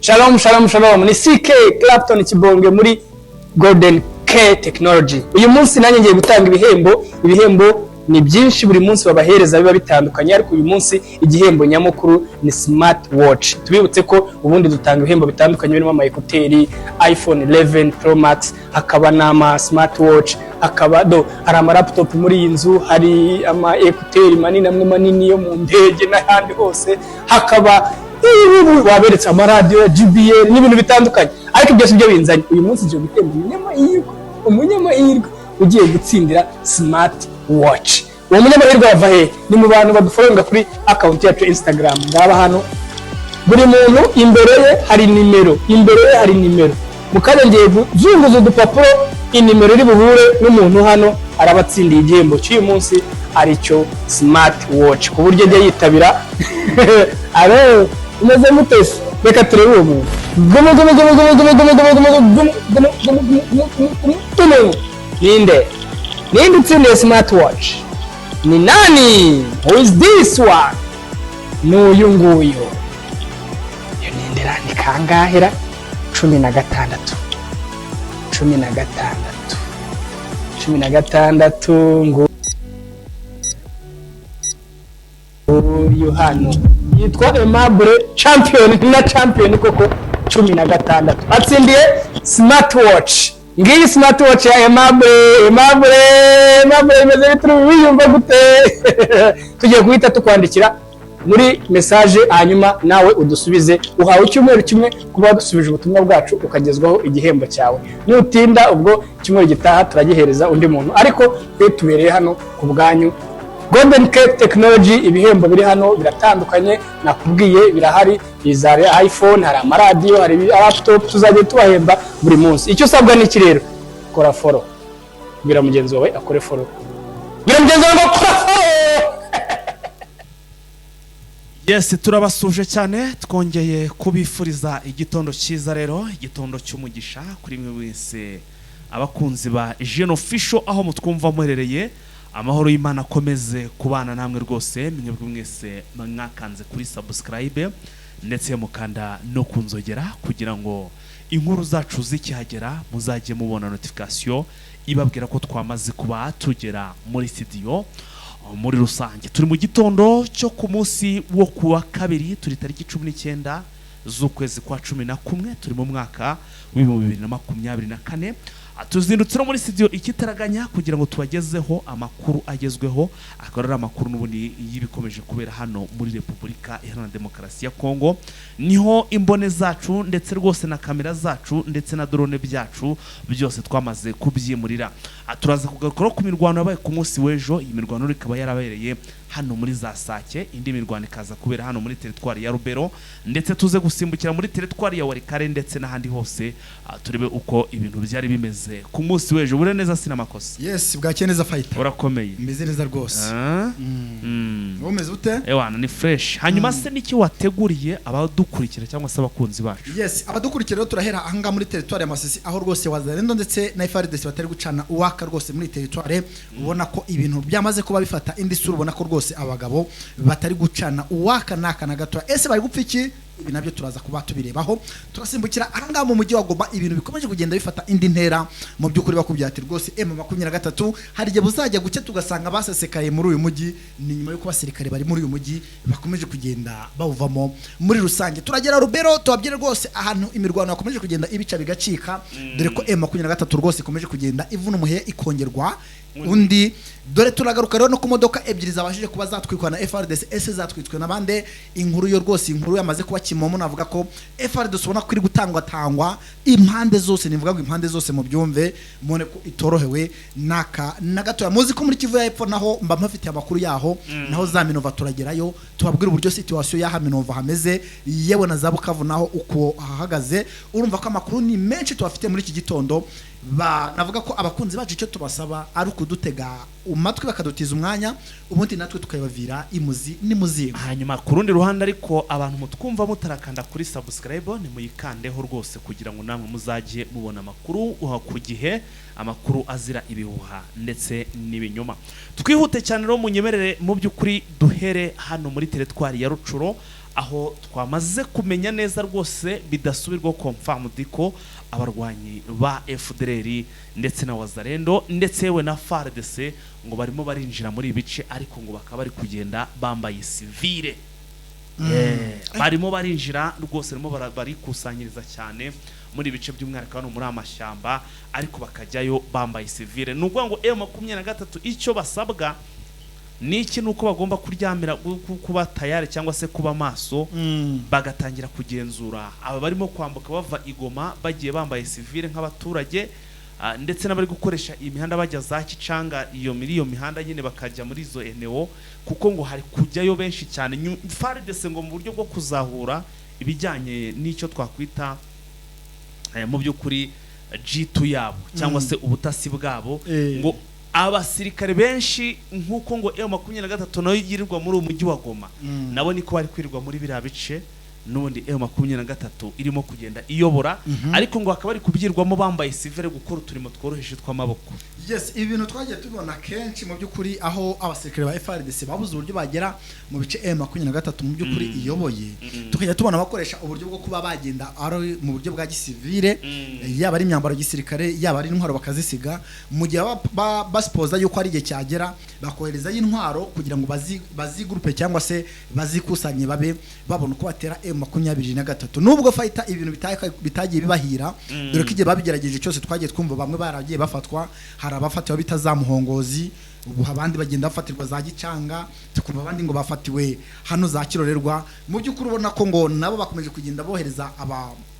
Shalom, shalom, shalom. Ni CK Clapton Kibonge muri Golden K Technology. Uyu munsi nanjye ngiye gutanga ibihembo. Ibihembo ni byinshi, buri munsi babahereza biba bitandukanye, ariko uyu munsi igihembo nyamukuru ni smart watch. Tubibutse ko ubundi dutanga ibihembo bitandukanye birimo ama écouteurs, iPhone 11 Pro Max, hakaba n'ama smart watch, hakaba do hari ama laptop muri iyi nzu, hari ama écouteurs manini, amwe manini yo mu ndege n'ahandi hose, hakaba waberetse amaradiyo ya JBL n'ibintu bitandukanye. Ariko byose ibyo binzanye uyu munsi, ngiye gutemba umunyamahirwe ugiye gutsindira smart watch. Uwo munyamahirwe yava hehe? Ni mu bantu badufollowinga kuri account yacu ya Instagram. Ngaba hano, buri muntu imbere ye hari nimero, imbere ye hari nimero. Mu kanya ngiye kuzunguza udupapuro, inimero iri buhure n'umuntu hano araba atsindiye igihembo cy'uyu munsi, aricyo smart watch, ku buryo ajya yitabira. Aro umeze mute se? Reka turebe uwo muntu. Gumu gumu gumu gumu gumu gumu gumu gumu gumu gumu gumu gumu gumu gumu gumu. Ninde, ninde utsindiye smart watch? Ni nani? Who is this one? N'uyu nguyu. Iyo ninde ra? Ni kangahera? 16, 16, 16. Nguyu hano yitwa Aimable Champion, na champion koko. 16 atsindiye smartwatch. Ngiyi smartwatch ya Aimable. Aimable, Aimable, imeze bite? Wiyumva gute? Tugiye guhita tukwandikira muri message, hanyuma nawe udusubize. Uhawe icyumweru kimwe kuba wadusubije ubutumwa bwacu, ukagezwaho igihembo cyawe. Nutinda, ubwo icyumweru gitaha turagihereza undi muntu, ariko twe tubereye hano ku bwanyu. Golden Cake Technology, ibihembo biri hano biratandukanye, nakubwiye birahari, iza iPhone, hari amaradiyo, hari laptop, tuzajya tubahemba buri munsi. Icyo usabwa ni iki rero? Kora follow, bwira mugenzi wawe akore follow, bwira mugenzi wawe ngo kora follow. Yes, turabasuje cyane, twongeye kubifuriza igitondo cyiza rero, igitondo cy'umugisha kuri mwe wese abakunzi ba Jeune Official aho mutwumva muherereye. Amahoro y'Imana akomeze kubana namwe rwose, mwebwe mwese mwakanze kuri subscribe ndetse mukanda no kunzogera, kugira ngo inkuru zacu zikihagera muzajye mubona notification ibabwira ko twamaze kuba tugera muri studio. Muri rusange turi mu gitondo cyo ku munsi wo kuwa kabiri, turi tariki 19 z'ukwezi kwa 11, turi mu mwaka w'2024. Tuzindutse no muri studio ikitaraganya kugira ngo tubagezeho amakuru agezweho, akaba ari amakuru n'ubundi y'ibikomeje kubera hano muri Repubulika Iharanira Demokarasi ya Kongo. Niho imbone zacu ndetse rwose na kamera zacu ndetse na drone byacu byose twamaze kubyimurira. Turaza kugaruka ku mirwano yabaye ku munsi w'ejo. Iyi mirwano ikaba yarabereye hano muri za Sake, indi mirwano ikaza kubera hano muri teritwari ya Rubero, ndetse tuze gusimbukira muri teritwari ya Walikale ndetse n'ahandi hose, turebe uko ibintu byari bimeze ku munsi w'ejo. Bure neza, sinamakosa? Yes, bwakeye neza, fighter. Urakomeye? Meze neza rwose. Ah? Wowe umeze ute? Ewana, ni fresh. Hanyuma se n'iki wateguriye abadukurikira cyangwa se abakunzi bacu? Yes, abadukurikira rero, turahera ahangaha muri teritwari ya Masisi, aho rwose Wazalendo ndetse na FARDC batari gucana uwaka rwose muri teritwari. Ubona ko ibintu byamaze kuba bifata indi sura, ubona ko rwose abagabo batari gucana uwaka naka na gato. Ese bari gupfa iki? Ibi nabyo turaza kuba tubirebaho. Turasimbukira ahangaha mu mujyi wa Goma, ibintu bikomeje kugenda bifata indi ntera. Mu by'ukuri bakubwira ati rwose M23 hari igihe buzajya guke tugasanga basesekaye muri uyu mujyi. Ni nyuma y'uko abasirikare bari muri uyu mujyi bakomeje kugenda bawuvamo muri rusange. Turagera Rubero, tubabwire rwose ahantu imirwano yakomeje kugenda ibica bigacika, dore ko M23 rwose ikomeje kugenda ivuna umuheya ikongerwa undi. Dore turagaruka rero no ku modoka ebyiri zabashije kuba zatwikwa na FARDC. Ese zatwitswe na bande? Inkuru yo rwose, inkuru yamaze kuba kimomo. Navuga ko FARDC ubona ko iri gutangwa tangwa impande zose, nivuga ngo impande zose mu byumve, mubone ko itorohewe naka na gatoya. Muzi ko muri Kivu ya Epfo naho mba mpafitiye amakuru yaho, naho za Minova turagerayo tubabwira uburyo situation y'aha Minova hameze, yewe na za Bukavu naho uko hahagaze. Urumva ko amakuru ni menshi tubafite muri iki gitondo. Ba navuga ko abakunzi bacu icyo tubasaba ari ukudutega amatwi, bakadutiza umwanya, ubundi natwe tukabavira imuzi n'imuzingo. Hanyuma ku rundi ruhande ariko, abantu mutwumva mutarakanda kuri subscribe, nimuyikandeho rwose kugira ngo namwe muzajye mubona amakuru ku gihe, amakuru azira ibihuha ndetse n'ibinyoma. Twihute cyane rero, munyemerere mu by'ukuri duhere hano muri teritwari ya Rutshuru. Aho twamaze kumenya neza rwose bidasubirwaho, confirmed, ko abarwanyi ba FDLR ndetse na Wazalendo ndetse yewe na FARDC ngo barimo barinjira muri ibi bice, ariko ngo bakaba bari kugenda bambaye civile. Barimo barinjira rwose, barimo barikusanyiriza cyane muri ibice, by'umwihariko hano muri amashyamba, ariko bakajyayo bambaye civile. Ni ukuvuga ngo M23 icyo basabwa ni iki? Ni uko bagomba kuryamira kuba tayari cyangwa se kuba maso, bagatangira kugenzura aba barimo kwambuka bava i Goma bagiye bambaye civile nk'abaturage, ndetse n'abari gukoresha imihanda bajya za Kicanga, iyo muri iyo mihanda nyine bakajya muri izo eneo, kuko ngo hari kujyayo benshi cyane. FARDC ngo mu buryo bwo kuzahura ibijyanye n'icyo twakwita mu by'ukuri G2 yabo cyangwa se ubutasi bwabo, ngo abasirikare benshi nk'uko ngo M23 nayo yirirwa muri uwo mujyi wa Goma, nabo niko bari kwirirwa muri biriya bice n'ubundi M23 irimo kugenda iyobora, ariko ngo bakaba bari kubyirwamo bambaye civile, gukora uturimo tworoheje tw'amaboko. Yes, ibi bintu twagiye tubibona kenshi mu by'ukuri, aho abasirikare ba FARDC babuze uburyo bagera mu bice M23 mu by'ukuri iyoboye, tukajya tubona bakoresha uburyo bwo kuba bagenda ari mu buryo bwa gisivile, yaba ari imyambaro ya gisirikare, yaba ari intwaro bakazisiga, mu gihe basipoza yuko ari igihe cyagera bakoherezayo intwaro kugira ngo bazigurupe cyangwa se bazikusanye, babe babona uko batera M23. Nubwo fighter ibintu bitagiye bibahira, dore ko igihe babigerageje cyose twagiye twumva bamwe baragiye bafatwa. Hari abafatiwe bita za Muhongozi, ubu abandi bagenda bafatirwa za Gicanga, tukumva abandi ngo bafatiwe hano za Kirorerwa. Mu by'ukuri ubona ko ngo nabo bakomeje kugenda bohereza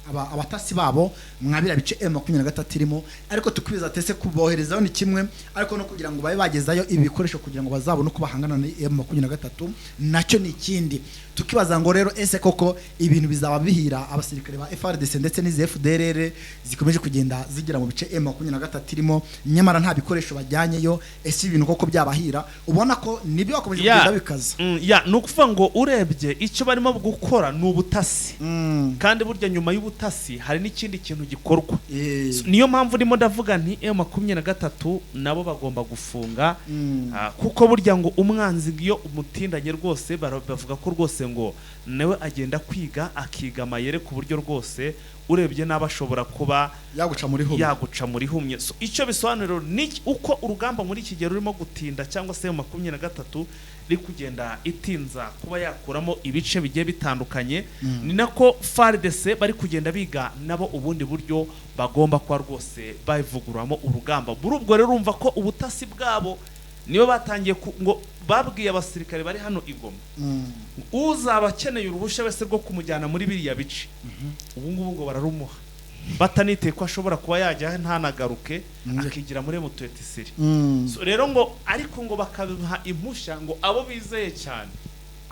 abatasi babo mwabira bice M23 irimo, ariko tukwiza tese kuboherezayo ni kimwe, ariko no kugira ngo babe bagezayo ibi bikoresho kugira ngo bazabone uko bahangana na M23 nacyo ni ikindi. Tukibaza ngo rero ese koko ibintu bizaba bihira abasirikare ba FARDC ndetse n'izi FDLR zikomeje kugenda zigera mu bice M23 irimo, nyamara nta bikoresho bajyanyeyo? Ese ibintu koko byabahira? Ubona ko nibyo bakomeje kugenda bikaza. Ya, ni ukuvuga ngo urebye icyo barimo gukora ni ubutasi, kandi burya nyuma y'ubutasi hari n'ikindi kintu gikorwa. Niyo mpamvu ndimo ndavuga nti M23 nabo bagomba gufunga, kuko burya ngo umwanzi iyo umutindanye rwose, bavuga ko rwose ngo nawe agenda kwiga, akiga amayere, ku buryo rwose urebye n'aba ashobora kuba yaguca muri humwe. Yaguca muri humye. So, icyo bisobanura ni uko urugamba muri iki gihe rurimo gutinda, cyangwa se M23 iri kugenda itinza kuba yakuramo ibice bigiye bitandukanye, ni nako FARDC bari kugenda biga nabo ubundi buryo bagomba kuba rwose bavugururamo urugamba. Muri ubwo rero urumva ko ubutasi bwabo nibo batangiye ngo babwiye abasirikare bari hano i Goma, uzaba akeneye uruhushya wese rwo kumujyana muri biriya bice, ubu ngubu ngo bararumuha bataniteye ko ashobora kuba yajya ntanagaruke, akigira muri mutuetisiri. So, rero ngo ariko ngo bakabaha impushya ngo abo bizeye cyane,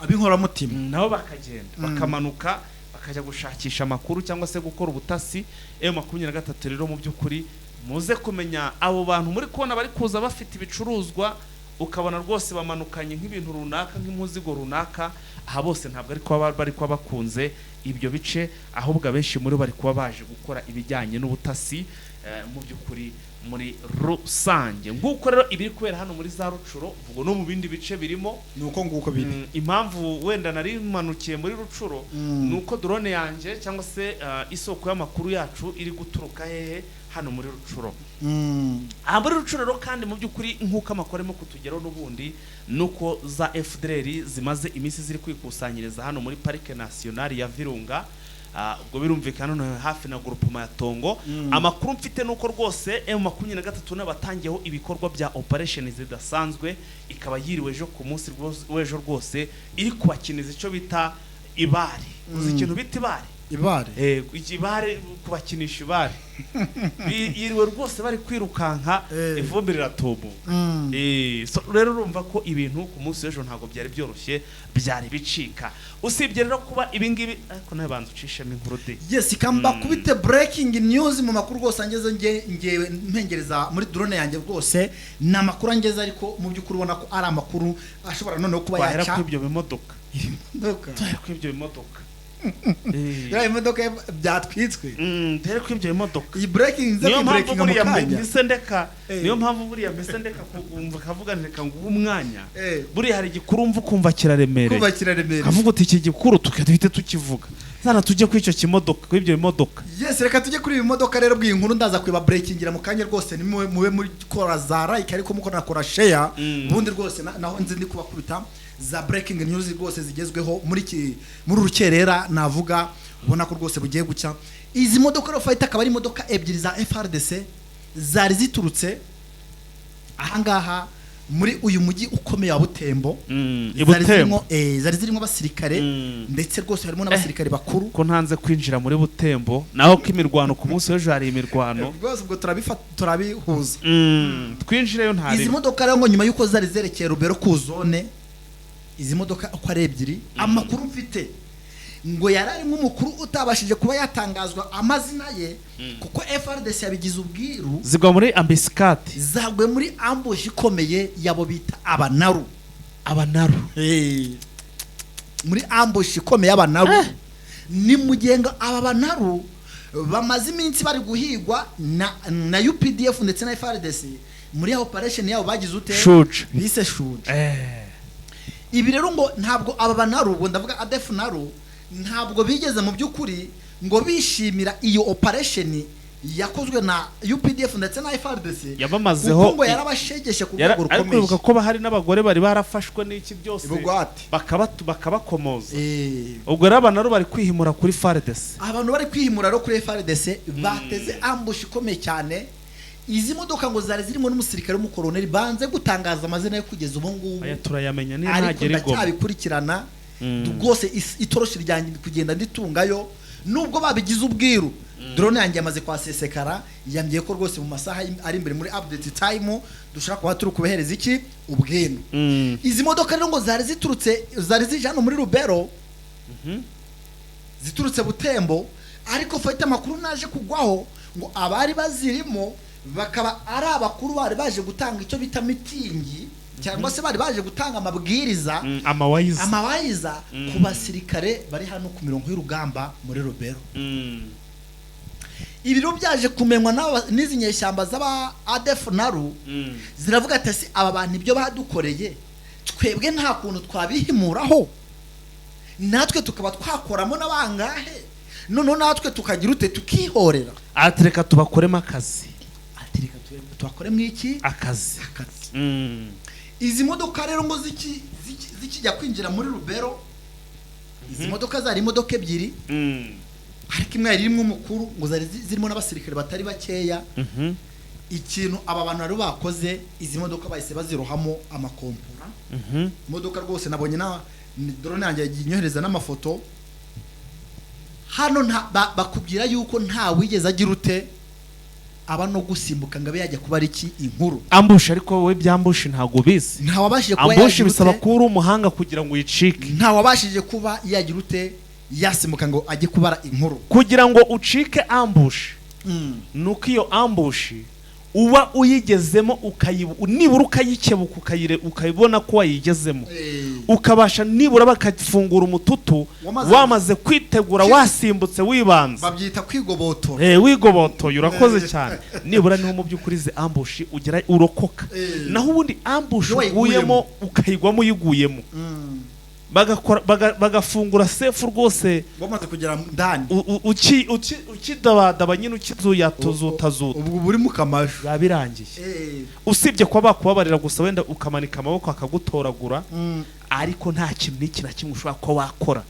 ab'inkoramutima, nabo bakagenda, bakamanuka bakajya gushakisha amakuru cyangwa se gukora ubutasi. M23 rero mu by'ukuri muze kumenya abo bantu muri kubona bari kuza bafite ibicuruzwa, ukabona rwose bamanukanye nk'ibintu runaka, nk'umuzigo runaka, aha bose ntabwo ari kuba bari kuba bakunze ibyo bice, ahubwo abenshi muri bo bari kuba baje gukora ibijyanye n'ubutasi mu by'ukuri muri rusange. Nguko rero ibiri kubera hano muri za Rucuro, ubwo no mu bindi bice birimo. Ni uko nguko biri. Impamvu wenda nari manukiye muri Rucuro ni uko drone yanjye cyangwa se isoko y'amakuru yacu iri guturuka hehe? Hano muri Rucuro. Aha muri Rucuro rero kandi mu by'ukuri nk'uko amakuru arimo kutugeraho n'ubundi, ni uko za FDLR zimaze iminsi ziri kwikusanyiriza hano muri Parike Nationale ya Virunga. Ubwo birumvikana noneho hafi na groupement ya Tongo. Amakuru mfite ni uko rwose M23 n'abatangiyeho ibikorwa bya operation zidasanzwe, ikaba yiriwe ejo ku munsi w'ejo rwose iri kubakiniza icyo bita ibari. Uzi ikintu bita ibari? Ibare? Ibare, kubakinisha ibare. Yiriwe rwose bari kwirukanka, ivumbi riratumuka. So rero urumva ko ibintu ku munsi w'ejo ntabwo byari byoroshye, byari bicika. Usibye rero kuba ibingibi, ariko nawe banza ucishemo inkuru de. Yes, kamba kubite breaking news mu makuru rwose angeze nge mpengereza muri drone yanjye rwose, ni amakuru angeze, ariko mu by'ukuri ubona ko ari amakuru ashobora noneho kuba Twahera yaca kuri ibyo bimodoka. Imodoka. Twahera kuri ibyo bimodoka. Iriya imodoka byatwitswe. Dore ko ibyo bimodoka Iyi breaking nza niyo mpamvu kuyiburekinga mu buriya kanya. mpise ndeka. Niyo mpamvu buriya mpise ndeka kumva kavuga nti reka nguhe umwanya. Buriya hari igikuru umva ukumva kiraremereye. Kuba kiraremereye. Kavuga uti iki gikuru duhite tukivuga, zana tujye kuri icyo kimodoka, kuri ibyo bimodoka. Yes, reka tujye kuri ibi modoka rero. Bw'iyi nkuru ndaza kuyiba breakingira mu kanya rwose. Ni mube muri kora za like, ariko mukora kora share. Ubundi rwose naho nzi ndi kubakubita za breaking news rwose zigezweho muri urukerera, navuga ubona ko rwose bugiye gucya. Izi modoka rero, fighter, akaba ari imodoka ebyiri za FARDC zari ziturutse ahangaha muri uyu mujyi ukomeye wa Butembo. I Zari Butembo. zirimo abasirikare, ndetse rwose harimo n'abasirikare bakuru. Ko ntanze kwinjira muri Butembo, naho ko imirwano ku munsi w'ejo hari imirwano. Rwose ubwo turabihuza. Twinjireyo Izi ntari. modoka rero ngo nyuma y'uko zari zerekeye Rubero ku zone, izi modoka uko ari ebyiri, amakuru mfite ngo yari arimo umukuru utabashije kuba yatangazwa amazina ye kuko FARDC yabigize ubwiru. Zigwa muri embuscade. Zaguye muri ambush ikomeye yabo bita Abanaru. Abanaru. Muri ambush ikomeye y'Abanaru. Ni mu gihe ngo aba Banaru bamaze iminsi bari guhigwa na UPDF ndetse na FARDC muri ya operation yabo bagize ute? Shuja. Bise Shuja. Ibi rero ngo ntabwo aba Banaru, ubwo ndavuga ADF Naru, ntabwo bigeze mu by'ukuri ngo bishimira iyo operation yakozwe na UPDF ndetse na FARDC, Yabamazeho kuko ngo yarabashegeshe ku rwego ariko rukomeye. wibuka ko hari n'abagore bari barafashwe n'iki byose, Bugwate. bakabakomoza. Ubwo rero Abanaru bari kwihimura kuri FARDC. Abantu bari kwihimura rero kuri FARDC bateze ambush ikomeye cyane. Izi modoka ngo zari zirimo n'umusirikare w'umukoroneri banze gutangaza amazina yo kugeza ubu ngubu, Aya turayamenya niyo ariko ntagera i Goma. ndacyabikurikirana rwose. Itoroshi ryanjye ndi kugenda nditungayo nubwo babigize ubwiru. Drone yanjye yamaze kwasesekara, yambwiye ko rwose mu masaha ari imbere muri update time dushobora kuba turi kubahereza iki ubwino. Izi modoka rero ngo zari ziturutse, zari zije hano muri Rubero ziturutse Butembo, ariko fata amakuru naje kugwaho ngo abari bazirimo bakaba ari abakuru bari baje gutanga icyo bita meeting, cyangwa se bari baje gutanga amabwiriza, Amawayiza. amawayiza ku basirikare bari hano ku mirongo y'urugamba muri Rubero. Ibi rero byaje kumenywa n'izi nyeshyamba z'aba ADF Naru. Ziravuga ati: "Ese aba bantu ibyo badukoreye twebwe nta kuntu twabihimuraho, natwe tukaba twakoramo n'abangahe, noneho natwe tukagira ute, tukihorera?" Ati reka tubakoremo akazi. Ati reka tubakoremo iki? Akazi. Akazi. Izi modoka rero ngo zikijya kwinjira muri Rubero, izi modoka zari imodoka ebyiri, ariko imwe yari irimo umukuru, ngo zari zirimo n'abasirikare batari bakeya. Ikintu aba bantu bari bakoze, izi modoka bahise bazirohamo amakompora. Imodoka rwose nabonye na ni drone yanjye yagiye inyohereza n'amafoto hano. Bakubwira yuko nta wigeze agira ute, aba no gusimbuka ngo abe yajya kuba ari iki inkuru. Ambush, ariko wowe bya ambush ntabwo ubizi. Nta wabashije kuba Ambush yagira bisaba ute? kuba uri umuhanga kugira ngo uyicike. Nta wabashije kuba yagira ute, yasimbuka ngo ajye kubara inkuru. Kugira ngo ucike ambush, nuko iyo ambush uba uyigezemo, nibura ukayikebuka, ukayibona ko wayigezemo, ukabasha nibura bakafungura umututu wamaze kwitegura, wasimbutse, wibanze. Babyita kwigobotora. Wigobotoye, urakoze cyane. Nibura niho mu by'ukuri izi ambush ugera urokoka. Naho ubundi ambush Iyo wayiguyemo. uguyemo, ukayigwamo uyiguyemo, bagafungura sefu rwose. Wamaze kugera ndani. Ukidabadaba nyine, ukizuyatuzutazuta. Ubwo buri mu kamashu. Biba birangiye, usibye kuba bakubabarira gusa, wenda ukamanika amaboko akagutoragura, ariko nta kintu n'iki na kimwe ushobora kuba wakora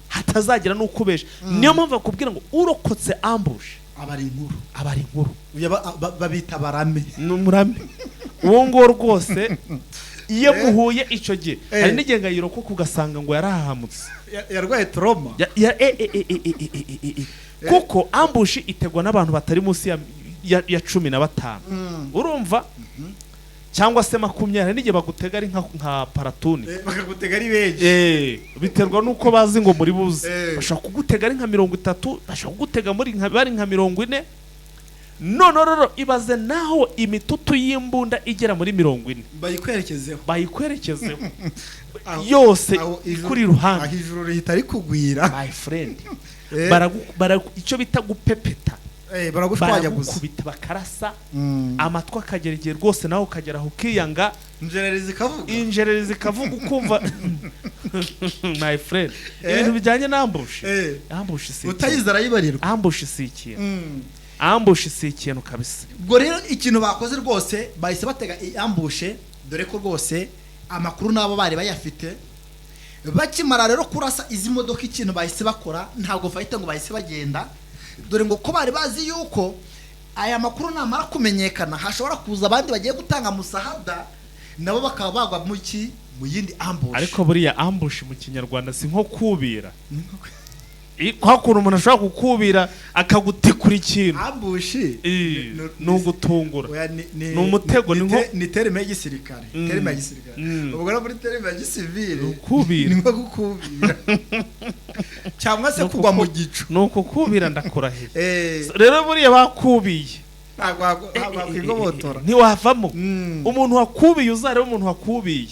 hatazagira n'ukubesha. Niyo mpamvu bakubwira ngo urokotse ambush aba ari inkuru. Aba ari inkuru. Uya babita barame. Ni umurame uwo nguwo rwose. Iyo muhuye icyo gihe, hari n'igihe ngo ayirokoka ugasanga ngo yarahahamutse. Yarwaye trauma. Kuko ambush itegwa n'abantu batari munsi ya 15, urumva, cyangwa se 20. Hari n'igihe bagutega ari nka platoon. Bakagutega ari benshi. Biterwa n'uko bazi ngo muri buze. Bashobora kugutega ari nka 30, bashobora kugutega muri nka bari nka 40. None rero ibaze naho imitutu y'imbunda igera muri 40 bayikwerekezeho. Bayikwerekezeho yose Aho ikuri iruhande. Aho ijuru rihita rikugwira. My friend, icyo bita gupepeta. Baragushwanyaguza. Baragukubita, bakarasa amatwi akagera igihe rwose nawe ukagera aho ukiyanga. Injereri zikavuga. Injereri zikavuga, ukumva, my friend, ibintu bijyanye na ambush. Ambush si ikintu. Utayizi arayibarirwa. Ambush si ikintu. Ambush si ikintu kabisa. Ubwo rero ikintu bakoze rwose, bahise batega iyi ambush, dore ko rwose amakuru nabo bari bayafite. Bakimara rero kurasa izi modoka, ikintu bahise bakora, ntabwo fahita ngo bahise bagenda, dore ngo ko bari bazi yuko aya makuru namara kumenyekana hashobora kuza abandi bagiye gutanga musahada, nabo bakaba bagwa mu ki, mu yindi ambush. Ariko buriya ambush mu Kinyarwanda si nko kubira? Kwa kuntu umuntu ashobora kukubira akagutikura ikintu. Ambush Ni ugutungura. Oya, Ni umutego, ni ni terme y'igisirikare. Terme ya gisirikare. Ubwo rero muri terme ya gisivile Ni ukubira. Ni nko gukubira cyangwa se Ni kugwa mu gicu. Ni ukukubira, ndakurahiye. Rero buriya bakubiye, Ntabwo wakwigobotora. Ntiwavamo. Umuntu Umuntu wakubiye, uzarebe umuntu wakubiye,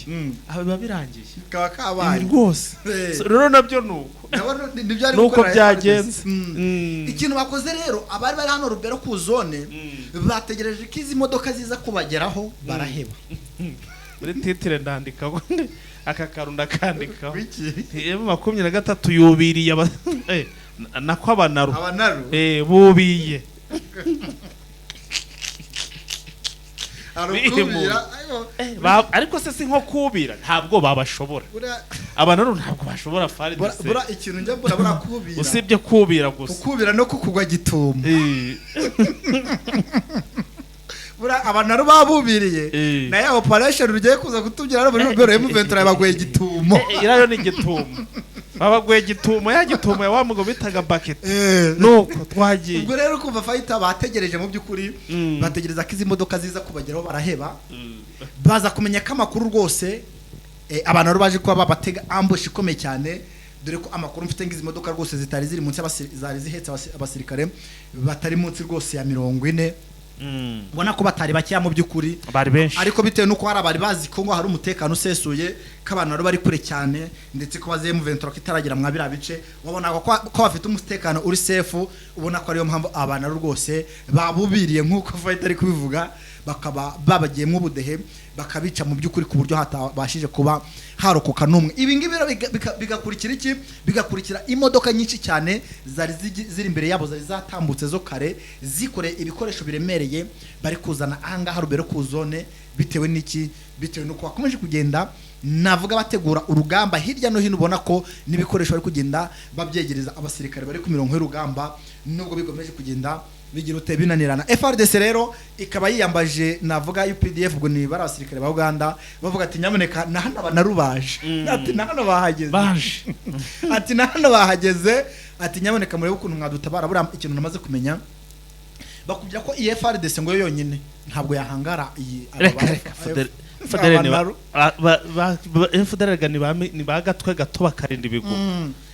aba biba birangiye. Kaba kabaye. Rwose. So, rero nabyo ni uko. Nabo nibyo ari Ni uko gukora. byagenze. Ikintu bakoze rero, abari bari hano Rubero ku zone bategereje ko izi modoka ziza kubageraho, baraheba. Muri titre ndandikaho aka kantu, ndakandikaho. Wiki? M23 yubiriye aba nako abanaru. Abanaru. Bubiye. Arukubira ayo. Ariko se si nko kubira? Ntabwo babashobora. Abanaru ntabwo bashobora FARDC. Bura ikintu njya mbura burakubira. Usibye kubira gusa. Kukubira no kukugwa gitumo. Bura abanaru babubiriye. Na ya operation rugiye kuza kutubwira hano muri Rubero, M23 yabaguye gitumo. Irayo ni gitumo, babaguye gitumo, ya gitumo ya wa mugabo bitaga bucket. Nuko twagiye. Ubwo rero kumva fayita bategereje mu by'ukuri, bategereza ko izi modoka ziza kubageraho, baraheba. Baza kumenya ko amakuru rwose, abantu bari baje kuba babatega ambush ikomeye cyane, dore ko amakuru mfite ngo izi modoka rwose zitari ziri munsi zari zihetse abasirikare batari munsi rwose ya 40. Ubona ko batari bakeya mu by'ukuri. Bari benshi. Ariko bitewe n'uko hari abari bazi ko ngo hari umutekano usesuye, ko abantu bari bari kure cyane, ndetse ko baziye M23 ko itaragera mwa biriya bice, wabona ko bafite umutekano uri safe. Ubona ko ariyo mpamvu abantu ari rwose babubiriye nk'uko Fighter ari kubivuga, bakaba babagiyemo ubudehe, bakabica mu by'ukuri ku buryo hatabashije kuba harokoka n'umwe. Ibi ngibi rero bigakurikira iki? Bigakurikira imodoka nyinshi cyane zari ziri imbere yabo, zari zatambutse zo kare, zikoreye ibikoresho biremereye bari kuzana ahangaha Rubero ku zone. Bitewe n'iki? Bitewe n'uko bakomeje kugenda, navuga, bategura urugamba hirya no hino. Ubona ko n'ibikoresho bari kugenda babyegereza abasirikare bari ku mirongo y'urugamba, nubwo bigomeje kugenda bigira ute, binanirana. FARDC rero ikaba yiyambaje, navuga, UPDF, ubwo ni bari abasirikare ba Uganda, bavuga ati nyamuneka na hano banarubaje, ati na hano bahageze. Baje. Ati na hano bahageze, ati nyamuneka murebe ukuntu mwadutabara. Buriya ikintu namaze kumenya, bakubwira ko iyi FARDC ngo yo yonyine ntabwo yahangara iyi aba Reka reka, FDLR ni Abanaru. FDLR ni ba gatwe gato bakarinda ibigo.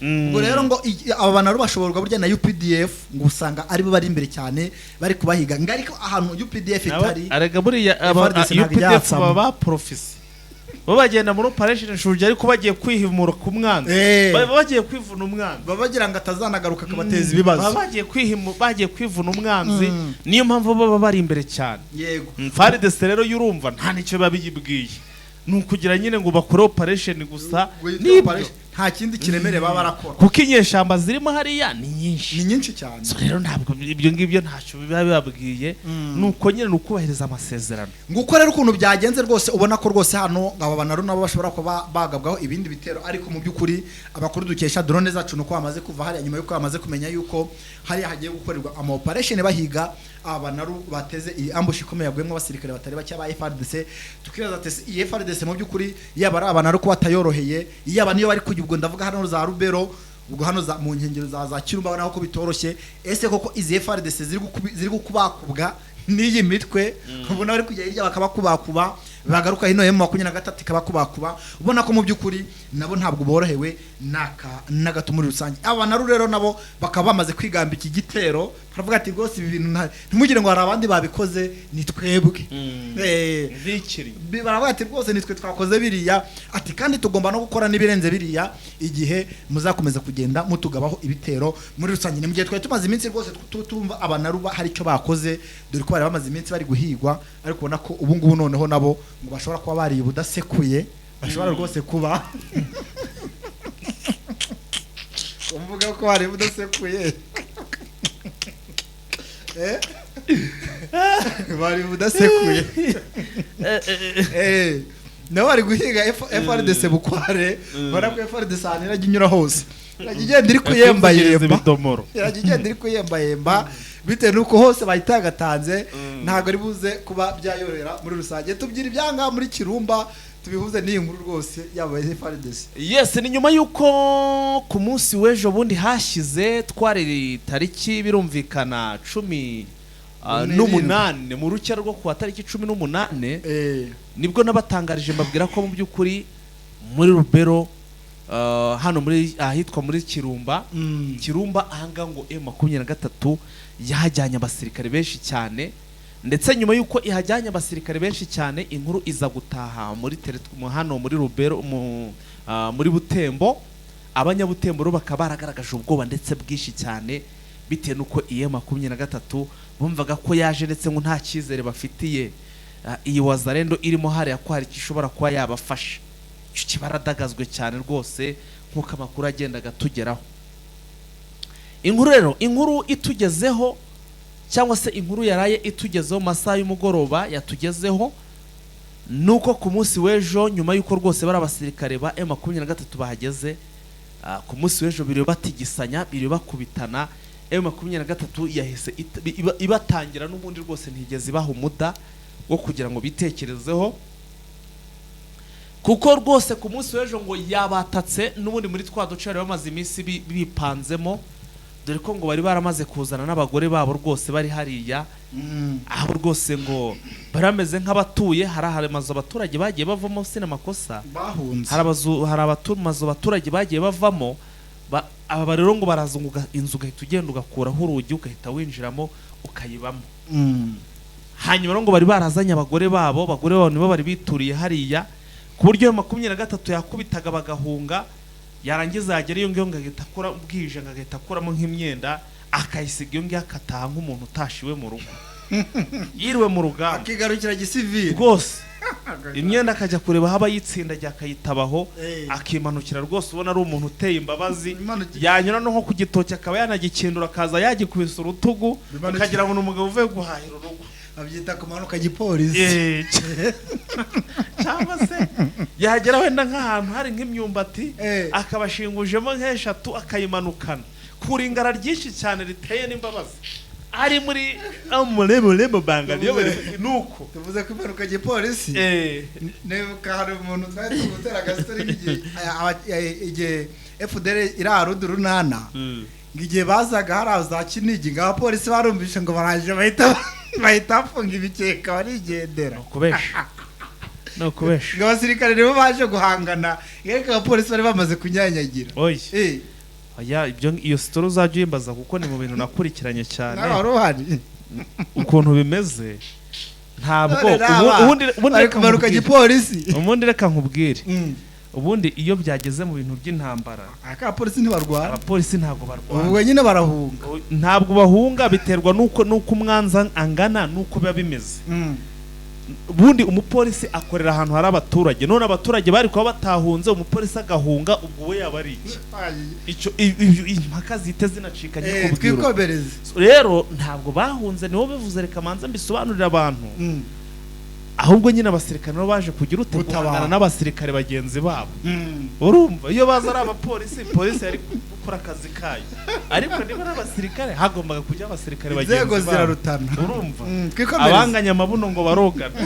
Ubwo rero ngo aba bantu bashoborwa burya na UPDF, ngo usanga aribo bari imbere cyane bari kubahiga, ngo ariko ahantu UPDF itari, Arega buriya aba FARDC ntabwo UPDF yatsama. baba baprofisi, bo bagenda muri operation Shujaa ariko bagiye kwihimura ku mwanzi. Baba bagiye kwivuna umwanzi. Baba bagira ngo atazanagaruka akabateza ibibazo. Baba bagiye bagiye kwivuna umwanzi, niyo mpamvu baba bari imbere cyane. FARDC rero yurumva nta nicyo biba biyibwiye, ni ukugira nyine ngo bakore operation gusa. Ngo yitwe Nibyo. operation, nta kindi kiremereye baba barakora. Kuko inyeshyamba zirimo hariya ni nyinshi. Ni nyinshi cyane. So rero ntabwo ibyo ngibyo ntacyo biba bibabwiye, ni uko nyine ni ukubahiriza amasezerano. Nguko rero ukuntu byagenze rwose. Ubona ko rwose hano aba bantu nabo bashobora kuba bagabwaho ibindi bitero, ariko mu by'ukuri amakuru dukesha drone zacu nuko bamaze kuva hariya nyuma yuko bamaze kumenya yuko hariya hagiye gukorerwa ama operation bahiga aba banaru bateze iyi ambush ikomeye yaguyemo abasirikare batari bake ba FARDC. Tukibaza ati ese iyi FARDC mu by'ukuri yaba ari abanaru ko batayoroheye, yaba niyo bari kujya, ubwo ndavuga hano za Rubero, ubwo hano za mu nkengero za Kirumba, naho ko bitoroshye. Ese koko izi FARDC ziri gukubakubwa n'iyi mitwe, ubona bari kujya hirya bakabakubakuba? Bagaruka hino M23 ikabakubakuba, ubona ko mu by'ukuri nabo ntabwo borohewe naka na gato muri rusange. Aba naru rero nabo bakaba bamaze kwigamba iki gitero, baravuga ati rwose ibi bintu ntimugire ngo hari abandi babikoze, ni twebwe. Bikiri Baravuga ati rwose nitwe twakoze biriya, ati kandi tugomba no gukora n'ibirenze biriya igihe muzakomeza kugenda mutugabaho ibitero muri rusange. Ni mu gihe twari tumaze iminsi rwose tumva abanaruba hari icyo bakoze, dore ko bari bamaze iminsi bari guhigwa, ariko ubona ko ubu ngubu noneho nabo ngo bashobora kuba bariye ubudasekuye, bashobora rwose kuba umvuga ko bariye ubudasekuye. Eh? Bari budasekuye. Nabo bari guhiga FRDC bukware, ubona ko FRDC ahantu irajya inyura hose irajya igenda iri kuyembayemba, ibidomoro. Irajya igenda iri kuyembayemba bitewe n'uko hose bayitagatanze, ntabwo ari buze kuba byayorera muri rusange. Tubyira ibyanga muri Kirumba tubihuze n'iyi nkuru rwose yaba FRDC. Yes, ni nyuma y'uko ku munsi w'ejo bundi hashize, twari tariki birumvikana cumi n'irindwi. n'umunane mu rukera rwo kuwa tariki 18, nibwo nabatangarije mbabwira ko mu by'ukuri muri Rubero, hano muri ahitwa muri Kirumba, Kirumba ahangaha ngo M23 yahajyanye abasirikare benshi cyane, ndetse nyuma y'uko ihajyanye abasirikare benshi cyane, inkuru iza gutaha muri hano muri Rubero, muri Butembo. Abanyabutembo rero bakaba baragaragaje ubwoba ndetse bwinshi cyane, bitewe n'uko iyi M23 bumvaga ko yaje, ndetse ngo nta cyizere bafitiye iyi Wazalendo irimo hariya ko hari icyo ishobora kuba yabafasha. Icyo kibaradagazwe cyane rwose nk'uko amakuru agendaga atugeraho. Inkuru rero, inkuru itugezeho cyangwa se inkuru yaraye itugezeho mu masaha y'umugoroba yatugezeho, nuko ku munsi w'ejo, nyuma y'uko rwose bari abasirikare ba M23 bahageze, ku munsi w'ejo biriwe batigisanya, biriwe bakubitana. M23 yahise ibatangira n'ubundi rwose ntigeze ibaha umuda wo kugira ngo bitekerezeho, kuko rwose ku munsi w'ejo ngo yabatatse n'ubundi muri twa duce bari bamaze iminsi bipanzemo, dore ko ngo bari baramaze kuzana n'abagore babo rwose bari hariya, aho rwose ngo bari bameze nk'abatuye hari amazu abaturage bagiye bavamo, sinamakosa bahunze. Hari amazu abaturage bagiye bavamo, aba rero ngo barazunguka inzu, ugahita ugenda ugakuraho urugi ugahita winjiramo ukayibamo. Hanyuma rero ngo bari barazanye abagore babo, abagore babo nibo bari bituriye hariya, ku buryo iyo 23 yakubitaga bagahunga, yarangiza yagera iyo ngiyo ngo agahita akura bwije, ngo agahita akuramo nk'imyenda akayisiga iyo ngiyo, akataha nk'umuntu utashiwe mu rugo yiriwe mu rugamba, akigarukira gisivili rwose imyenda akajya kureba aho abayitsindagiye akayitabaho, akimanukira rwose, ubona ari umuntu uteye imbabazi. Yanyura no nko ku gitoki akaba yanagikindura akaza yagikubise urutugu, ukagira ngo ni umugabo uvuye guhahira urugo. Babyita kumanuka gipolisi. Cyangwa se yagera wenda nk'ahantu hari nk'imyumbati, akabashingujemo nk'eshatu akayimanukana ku ringara ryinshi cyane riteye n'imbabazi, ari muri amuremuremo banga niyo nuko tuvuze ko impanuka gipolisi. Nibuka hari umuntu twari turi gutera agastori igihe FDR irarudu runana, ngo igihe bazaga hari za Kinigi, ngo abapolisi barumvishe ngo baraje, bahita bafunga ibikeka barigendera. Ni ukubesha, ni ukubesha. Ngo abasirikare nibo baje guhangana, ariko abapolisi bari bamaze kunyanyagira. Oya. Oya, ibyo iyo sitori uzajya uyimbaza kuko ni mu bintu nakurikiranye cyane. Nawe wari uhari? Ukuntu bimeze ntabwo None n'aba ubundi bari reka kumanuka nkubwire. gipolisi. Ubundi reka nkubwire, ubundi iyo byageze mu bintu by'intambara, aka abapolisi ntibarwana. Abapolisi ntabwo barwana. Ubwo nyine barahunga. Ntabwo bahunga, biterwa n'uko umwanzi angana n'uko biba bimeze. Ubundi umupolisi akorera ahantu hari abaturage, none abaturage bari kuba batahunze umupolisi agahunga, ubwo we yaba ari iki? Icyo impaka zihite zinacika nyakubwira. Twikomereze. Rero ntabwo bahunze, nibo bivuze, reka manze mbisobanurire abantu. Ahubwo nyine abasirikare nabo baje kugira ute? Gutabara. Guhangana n'abasirikare bagenzi babo. Urumva iyo baza ari abapolisi, polisi yari gukora akazi kayo, ariko niba ari abasirikare hagombaga kujya abasirikare bagenzi Inzego babo. zirarutana. Urumva Twikomereze. abanganya amabuno ngo barogana.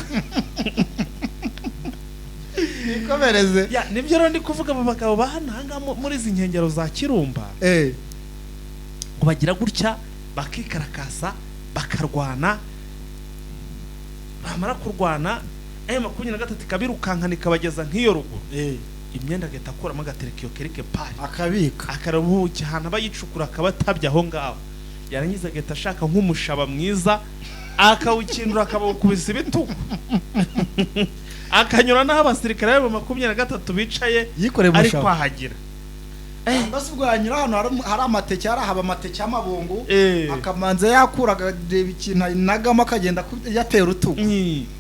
Twikomereze. Ya, nibyo rero ndi kuvuga, aba bagabo ba hano ahangaha muri izi nkengero za Kirumba, ngo bagira gutya bakikarakasa bakarwana, bamara kurwana M23 ikabirukankana ikabageza nk'iyo ruguru, imyenda agahita akuramo agatereka iyo quelque part, akabika, akaramuhuka ahantu aba yicukura, akaba atabye aho ngaho, yarangiza agahita ashaka nk'umushaba mwiza akawukindura, akabawukubisa ibitugu, akanyura n'aho abasirikare ba 23 bicaye yikoreye ari umushaba. Kwahagira. Mbese ubwo yanyura ahantu hari amateke, hari haba amateke y'amabungu, akamanza yakura akareba ikintu anagamo, akagenda yatera urutugu.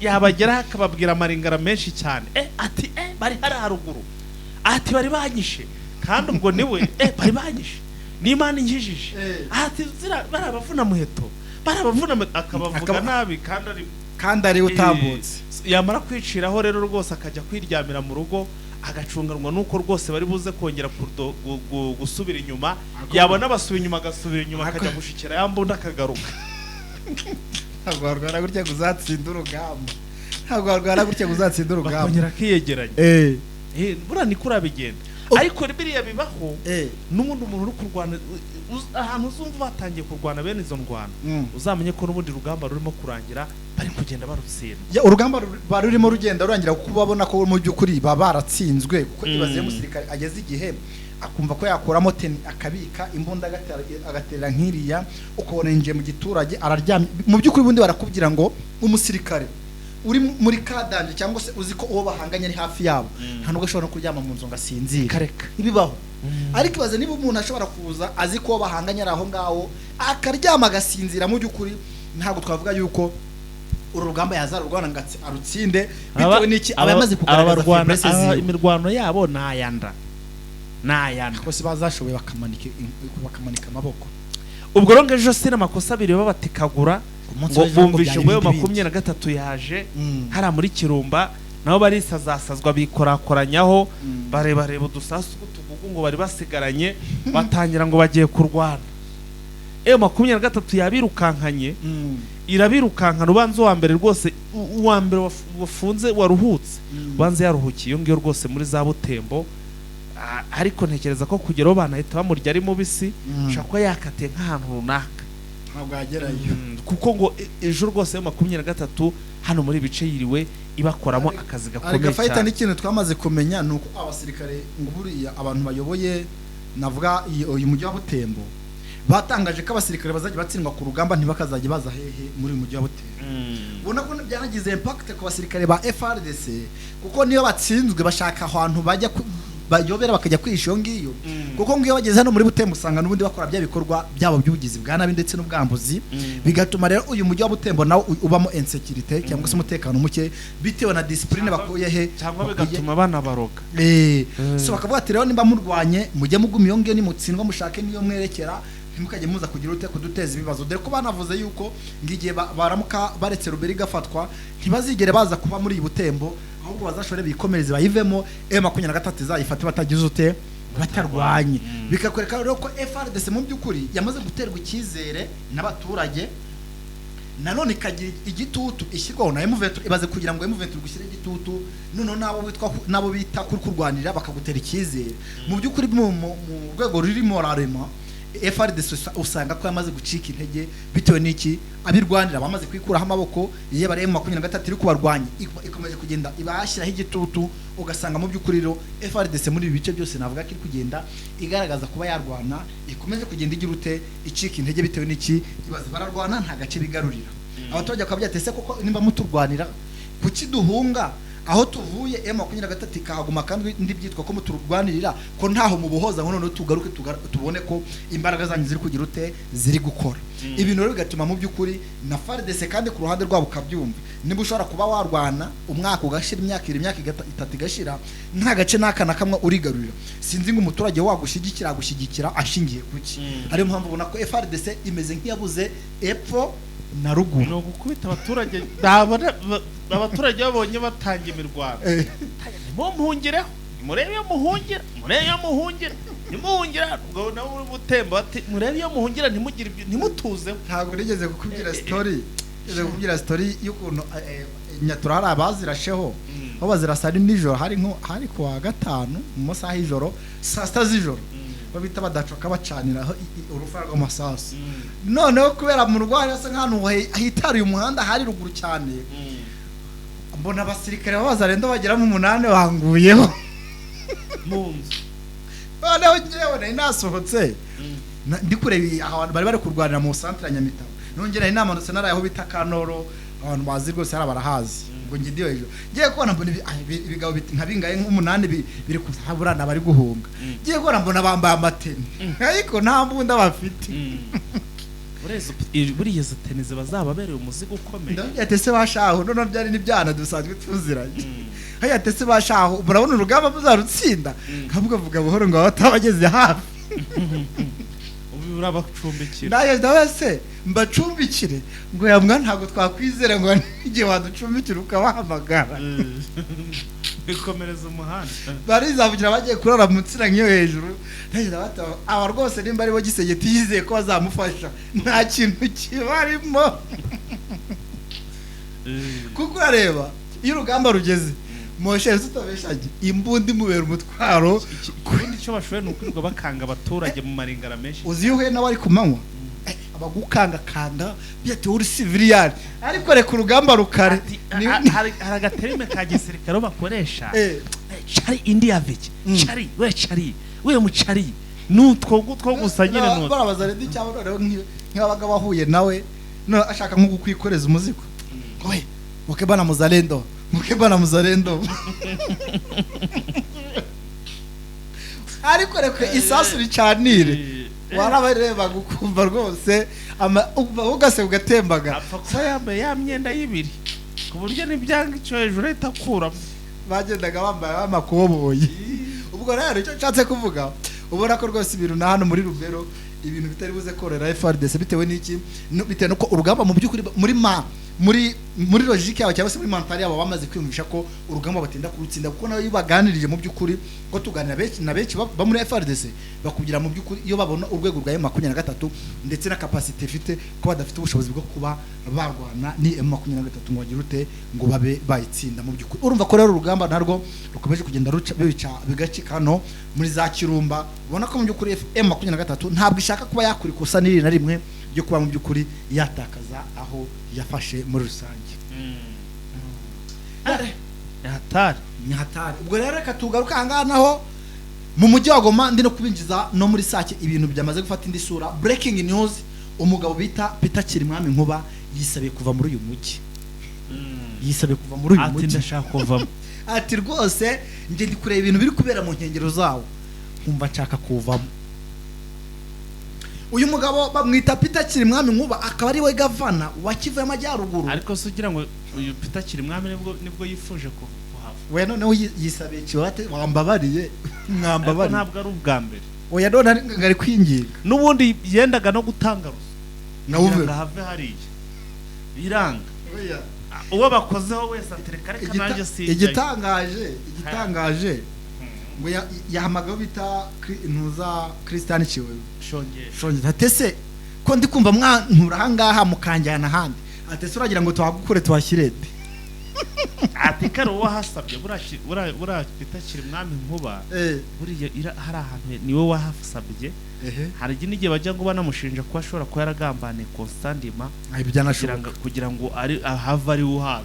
Yabageraho akababwira amaringara menshi cyane, ati bari hari haruguru, ati bari banyishe, kandi ubwo niwe bari banyishe n'Imana inkijije. Ati zira bari abavuna muheto, bari abavuna muheto, akabavuga nabi kandi ari kandi ari utambutse. Yamara kwiciraho rero rwose akajya kwiryamira mu rugo, agacunganwa nuko rwose bari buze kongera gusubira inyuma. Yabona basubira inyuma agasubira inyuma, akajya gushikira ya mbunda akagaruka. Ntabwo warwara gutya ngo uzatsinda urugamba, ntabwo warwara gutya ngo uzatsinda urugamba. Bakongera akiyegeranya. Buriya niko urabigenda. Ariko biriya bibaho n'ubundi umuntu uri kurwana ahantu uzumva batangiye kurwana bene izo ndwano, uzamenye ko n'ubundi rugamba rurimo kurangira, bari kugenda barutsinda. Ya, urugamba rurimo rugenda rurangira, kuko babona ko mu by'ukuri baba baratsinzwe, kuko ibaze iyo umusirikare ageze igihe akumva ko yakuramo tenue, akabika imbunda, agatera nk'iriya, ukabona yinjiye mu giturage araryamye. Mu by'ukuri ubundi barakubwira ngo umusirikare uri muri kadanje, cyangwa se uzi ko uwo bahanganye ari hafi yabo, nta nubwo ashobora no kuryama mu nzu ngo asinzire. Kareka. Ntibibaho. Ariko ibaze niba umuntu ashobora kuza azi ko uwo bahanganye ari aho ngaho, akaryama agasinzira, mu by'ukuri ntabwo twavuga yuko uru rugamba yazarurwana ngo arutsinde, bitewe n'iki aba yamaze kugaragaza faiblesse ziwe. Imirwano yabo ni ayanda, ni ayanda. Ko se bazashoboye bakamanika amaboko? Ubwo rero ngo ejo si n'amakosa abiri babatikagura Ku munsi ngo w'ejo ngo bumvishe byari ngo yo ibindi bindi. 23 yaje hariya muri Kirumba, nabo barisazasazwa, bikorakoranyaho, barebareba udusasu tw'utugugu ngo bari basigaranye, batangira ngo bagiye kurwana. M23 yabirukankanye, irabirukankana. Ubanza uwa mbere rwose, uwa mbere wafunze waruhutse, ubanza yaruhukiye iyo ngiyo rwose muri za Butembo. Ariko ntekereza ko kugeraho banahita bamurya ari mubisi, ashobora kuba yakatiye nk'ahantu runaka. Ntabwo yagerayo. Kuko ngo ejo rwose yo 23 hano muri ibice yiriwe ibakoramo akazi gakomeye Ariko fayita, cyane. N'ikintu twamaze kumenya ni uko abasirikare ngo buriya abantu bayoboye, navuga uyu mujyi wa Butembo, batangaje ko abasirikare bazajya batsindwa ku rugamba ntibakazajya baza hehe muri uyu mujyi wa Butembo. Ubona ko byanagize impact ku basirikare ba FARDC, kuko niyo batsinzwe bashaka ahantu bajya bayobera, bakajya kwihisha iyo ngiyo, kuko ngiyo bageze hano muri Butembo usanga n'ubundi bakora bya bikorwa byabo by'ubugizi bwa nabi ndetse n'ubwambuzi. Bigatuma rero uyu mujyi wa Butembo nawo ubamo insécurité cyangwa se umutekano muke, bitewe na discipline bakuye he Cyangwa bigatuma banabaroga. So bakavuga ati rero nimba murwanye mujye muguma iyo ngiyo, nimutsindwa mushake niyo mwerekera, ntimukajye muza kugira ute kuduteza ibibazo, dore ko banavuze yuko ngo igihe baramuka baretse Ruberi igafatwa, ntibazigere baza kuba muri iyi Butembo, ahubwo bazashobore bikomereze bayivemo, M23 izayifate batagize ute, batarwanye. Bikakwereka rero ko FARDC mu by'ukuri yamaze guterwa icyizere n'abaturage, nanone ikagira igitutu ishyirwaho na M23. Ibaze kugira ngo M23 gushyire igitutu, noneho nabo bita kuri kurwanira bakagutera icyizere. Mu by'ukuri mu rwego ruri moralement, FARDC usanga ko yamaze gucika intege. Bitewe n'iki? Abirwanira bamaze kwikuraho amaboko. Iyo bari M23 iri kubarwanya, ikomeje kugenda ibashyiraho igitutu, ugasanga mu by'ukuri rero FARDC muri ibi bice byose navuga ko iri kugenda igaragaza kuba yarwana, ikomeje kugenda igira ute, icika intege. Bitewe n'iki? Ibaze bararwana nta gace bigarurira, abaturage bakaba byatese koko nimba muturwanira kuki duhunga aho tuvuye, M23 ikahaguma, kandi ndi byitwa ko muturwanirira, ko ntaho mubohoza, ngo noneho tugaruke tubone ko imbaraga zanyu ziri kugira ute, ziri gukora ibintu. Rero bigatuma mu by'ukuri na FARDC kandi ku ruhande rwabo ukabyumva, niba ushobora kuba warwana umwaka ugashira, imyaka 2, imyaka 3 igashira, nta gace n'aka na kamwe urigarurira, sinzi ngo umuturage wagushyigikira agushyigikira ashingiye kuki? Ariyo mpamvu ubona ko FARDC imeze nk'iyabuze epfo na ruguru. Ni ugukubita abaturage, nabona abaturage babonye batanga imirwano, nimuhungireho, murebe iyo muhungira, murebe iyo muhungira, nimuhungira ubwo nabo uri butembo bati murebe iyo muhungira, ntimugire ntimutuzeho. Ntabwo nigeze kukubwira story, nigeze kukubwira story y'ukuntu Nyatura hari abazirasheho, aho bazirasa ari nijoro, hari nko hari kuwa gatanu mu masaha y'ijoro, saa 6 z'ijoro, babita badacoka bacaniraho urufara rw'amasasu. Noneho kubera mu rugo hari hasa nk'ahantu hitaruye umuhanda, hari ruguru cyane. Mbona abasirikare b'abazarendo bagera mu 8 banguyeho mu nzu. Noneho njyewe nari nasohotse, ndi kureba ahantu bari bari kurwanira mu santere ya Nyamitabo. Nongera nari namanutse naraye aho bita Kanoro, abantu bazi rwose hari barahazi. Ngo njye ndiyo hejuru, ngiye kubona mbona ibigabo nka bingahe nk'umunani biri kuzaburana bari guhunga. Ngiye kubona mbona bambaye amateni ariko nta mbunda bafite. Buriya izo teni ziba zababereye umuzigo ukomeye. Ndababwira ati ese bashaho, noneho byari n'ibyana dusanzwe tuziranye, hariya ati ese bashaho, murabona urugamba muzarutsinda? Nkavuga vuga buhoro ngo batabageze hafi. Ubu urabacumbikira? Nayo ndawe se mbacumbikire? Ngo yamwa ntabwo twakwizera, ngo n'igihe waducumbikira ukabahamagara. Bikomereza umuhanda. Barizavugira bagiye kurara mu nsina nk'iyo hejuru. Ndagira bati aba rwose nimba aribo Gisegeti yizeye ko bazamufasha, nta kintu kibarimo. Kuko urareba iyo urugamba rugeze moshe tutabeshanye, imbunda imubera umutwaro. Ikindi icyo bashoboye ni ukwirirwa bakanga abaturage mu maringara menshi. Uzi iyo uhuye nawe ari ku manywa, abagukangakanga byatewe uri siviliyani, ariko reka urugamba rukare. Ati, hari agaterime ka gisirikare bakoresha, cari indi yaviki, cari we, cari we, mucari nutwo gutwo gusa nyine nutwo. Barabaza rero cyangwa noneho nk'abaga bahuye nawe none ashaka nko kukwikoreza umuzigo, ngo we muke bana muzalendo, muke bana muzalendo, ariko reka isasu ricanire, warabarebaga ukumva rwose ugase ugatembaga. Apfa kuba yambaye ya myenda y'ibiri ku buryo n'ibyanga icyo hejuru ahita akuramo. Bagendaga bambaye amakoboyi. Ubwo rero icyo nshatse kuvuga, ubona ko rwose ibintu na hano muri Rubero ibintu bitari buze korera FARDC. Bitewe n'iki? Bitewe nuko urugamba mu by'ukuri muri ma muri muri logique yabo cyangwa se muri mentale yabo bamaze kwiyumvisha ko urugamba batinda kurutsinda, kuko nayo baganirije mu by'ukuri ko tuganira benshi na benshi ba muri FARDC bakubwira mu by'ukuri iyo babona urwego rwa M23 ndetse na capacité ifite, ko badafite ubushobozi bwo kuba barwana ni M23 ngo bagire ute, ngo babe bayitsinda mu by'ukuri. Urumva ko rero urugamba narwo rukomeje kugenda ruca bica bigacika hano muri za Kirumba. Ubona ko mu by'ukuri M23 ntabwo ishaka kuba yakora ikosa n'iri na rimwe ryo kuba mu by'ukuri yatakaza aho yafashe muri rusange. Ni hatari. Ni hatari. Ubwo rero reka tugaruke aha ngaha naho mu mujyi wa Goma, ndi no kubinjiza no muri Sake, ibintu byamaze gufata indi sura. Breaking news, umugabo bita Peter Kirimwami Nkuba yisabiye kuva muri uyu mujyi. Yisabiye kuva muri uyu Ati mujyi. ndashaka kuvamo. Ati rwose njye ndi kureba ibintu biri kubera mu nkengero zawo nkumva nshaka kuvamo. Uyu mugabo bamwita Peter Kirimwami Nkuba, akaba ari we gavana wa Kivu y'Amajyaruguru. Ariko se ugira ngo uyu Peter Kirimwami nibwo yifuje kuhava? We noneho yisabiye kibate, wambabariye. Ariko Mwambabariye. ntabwo ari ubwa mbere. Oya, none ari kwinginga. N'ubundi yendaga no gutanga ruswa Nka Uvira. kugira ngo ahave hariya, biranga. Oya. Uwo bakozeho wese atereka reka nanjye sinjyayo. Igitangaje ngo yahamagawe bita ntuza Christian Kiwewe. Shongera. Shongera ati ese ko ndi kumva mwantura aha ngaha mukanjyana ahandi, ati ese uragira ngo tuhagukure tuhashyire nde? Ati kare uwo wahasabye buriya Peter Kirimwami Nkuba, buriya hari ahantu niwe wahasabye. Hari n'igihe bajya ngo banamushinja kuba ashobora kuba yaragambaniye Constantine Ibyo byanashoboka. Kugira ngo ari ahave ari we uhaza.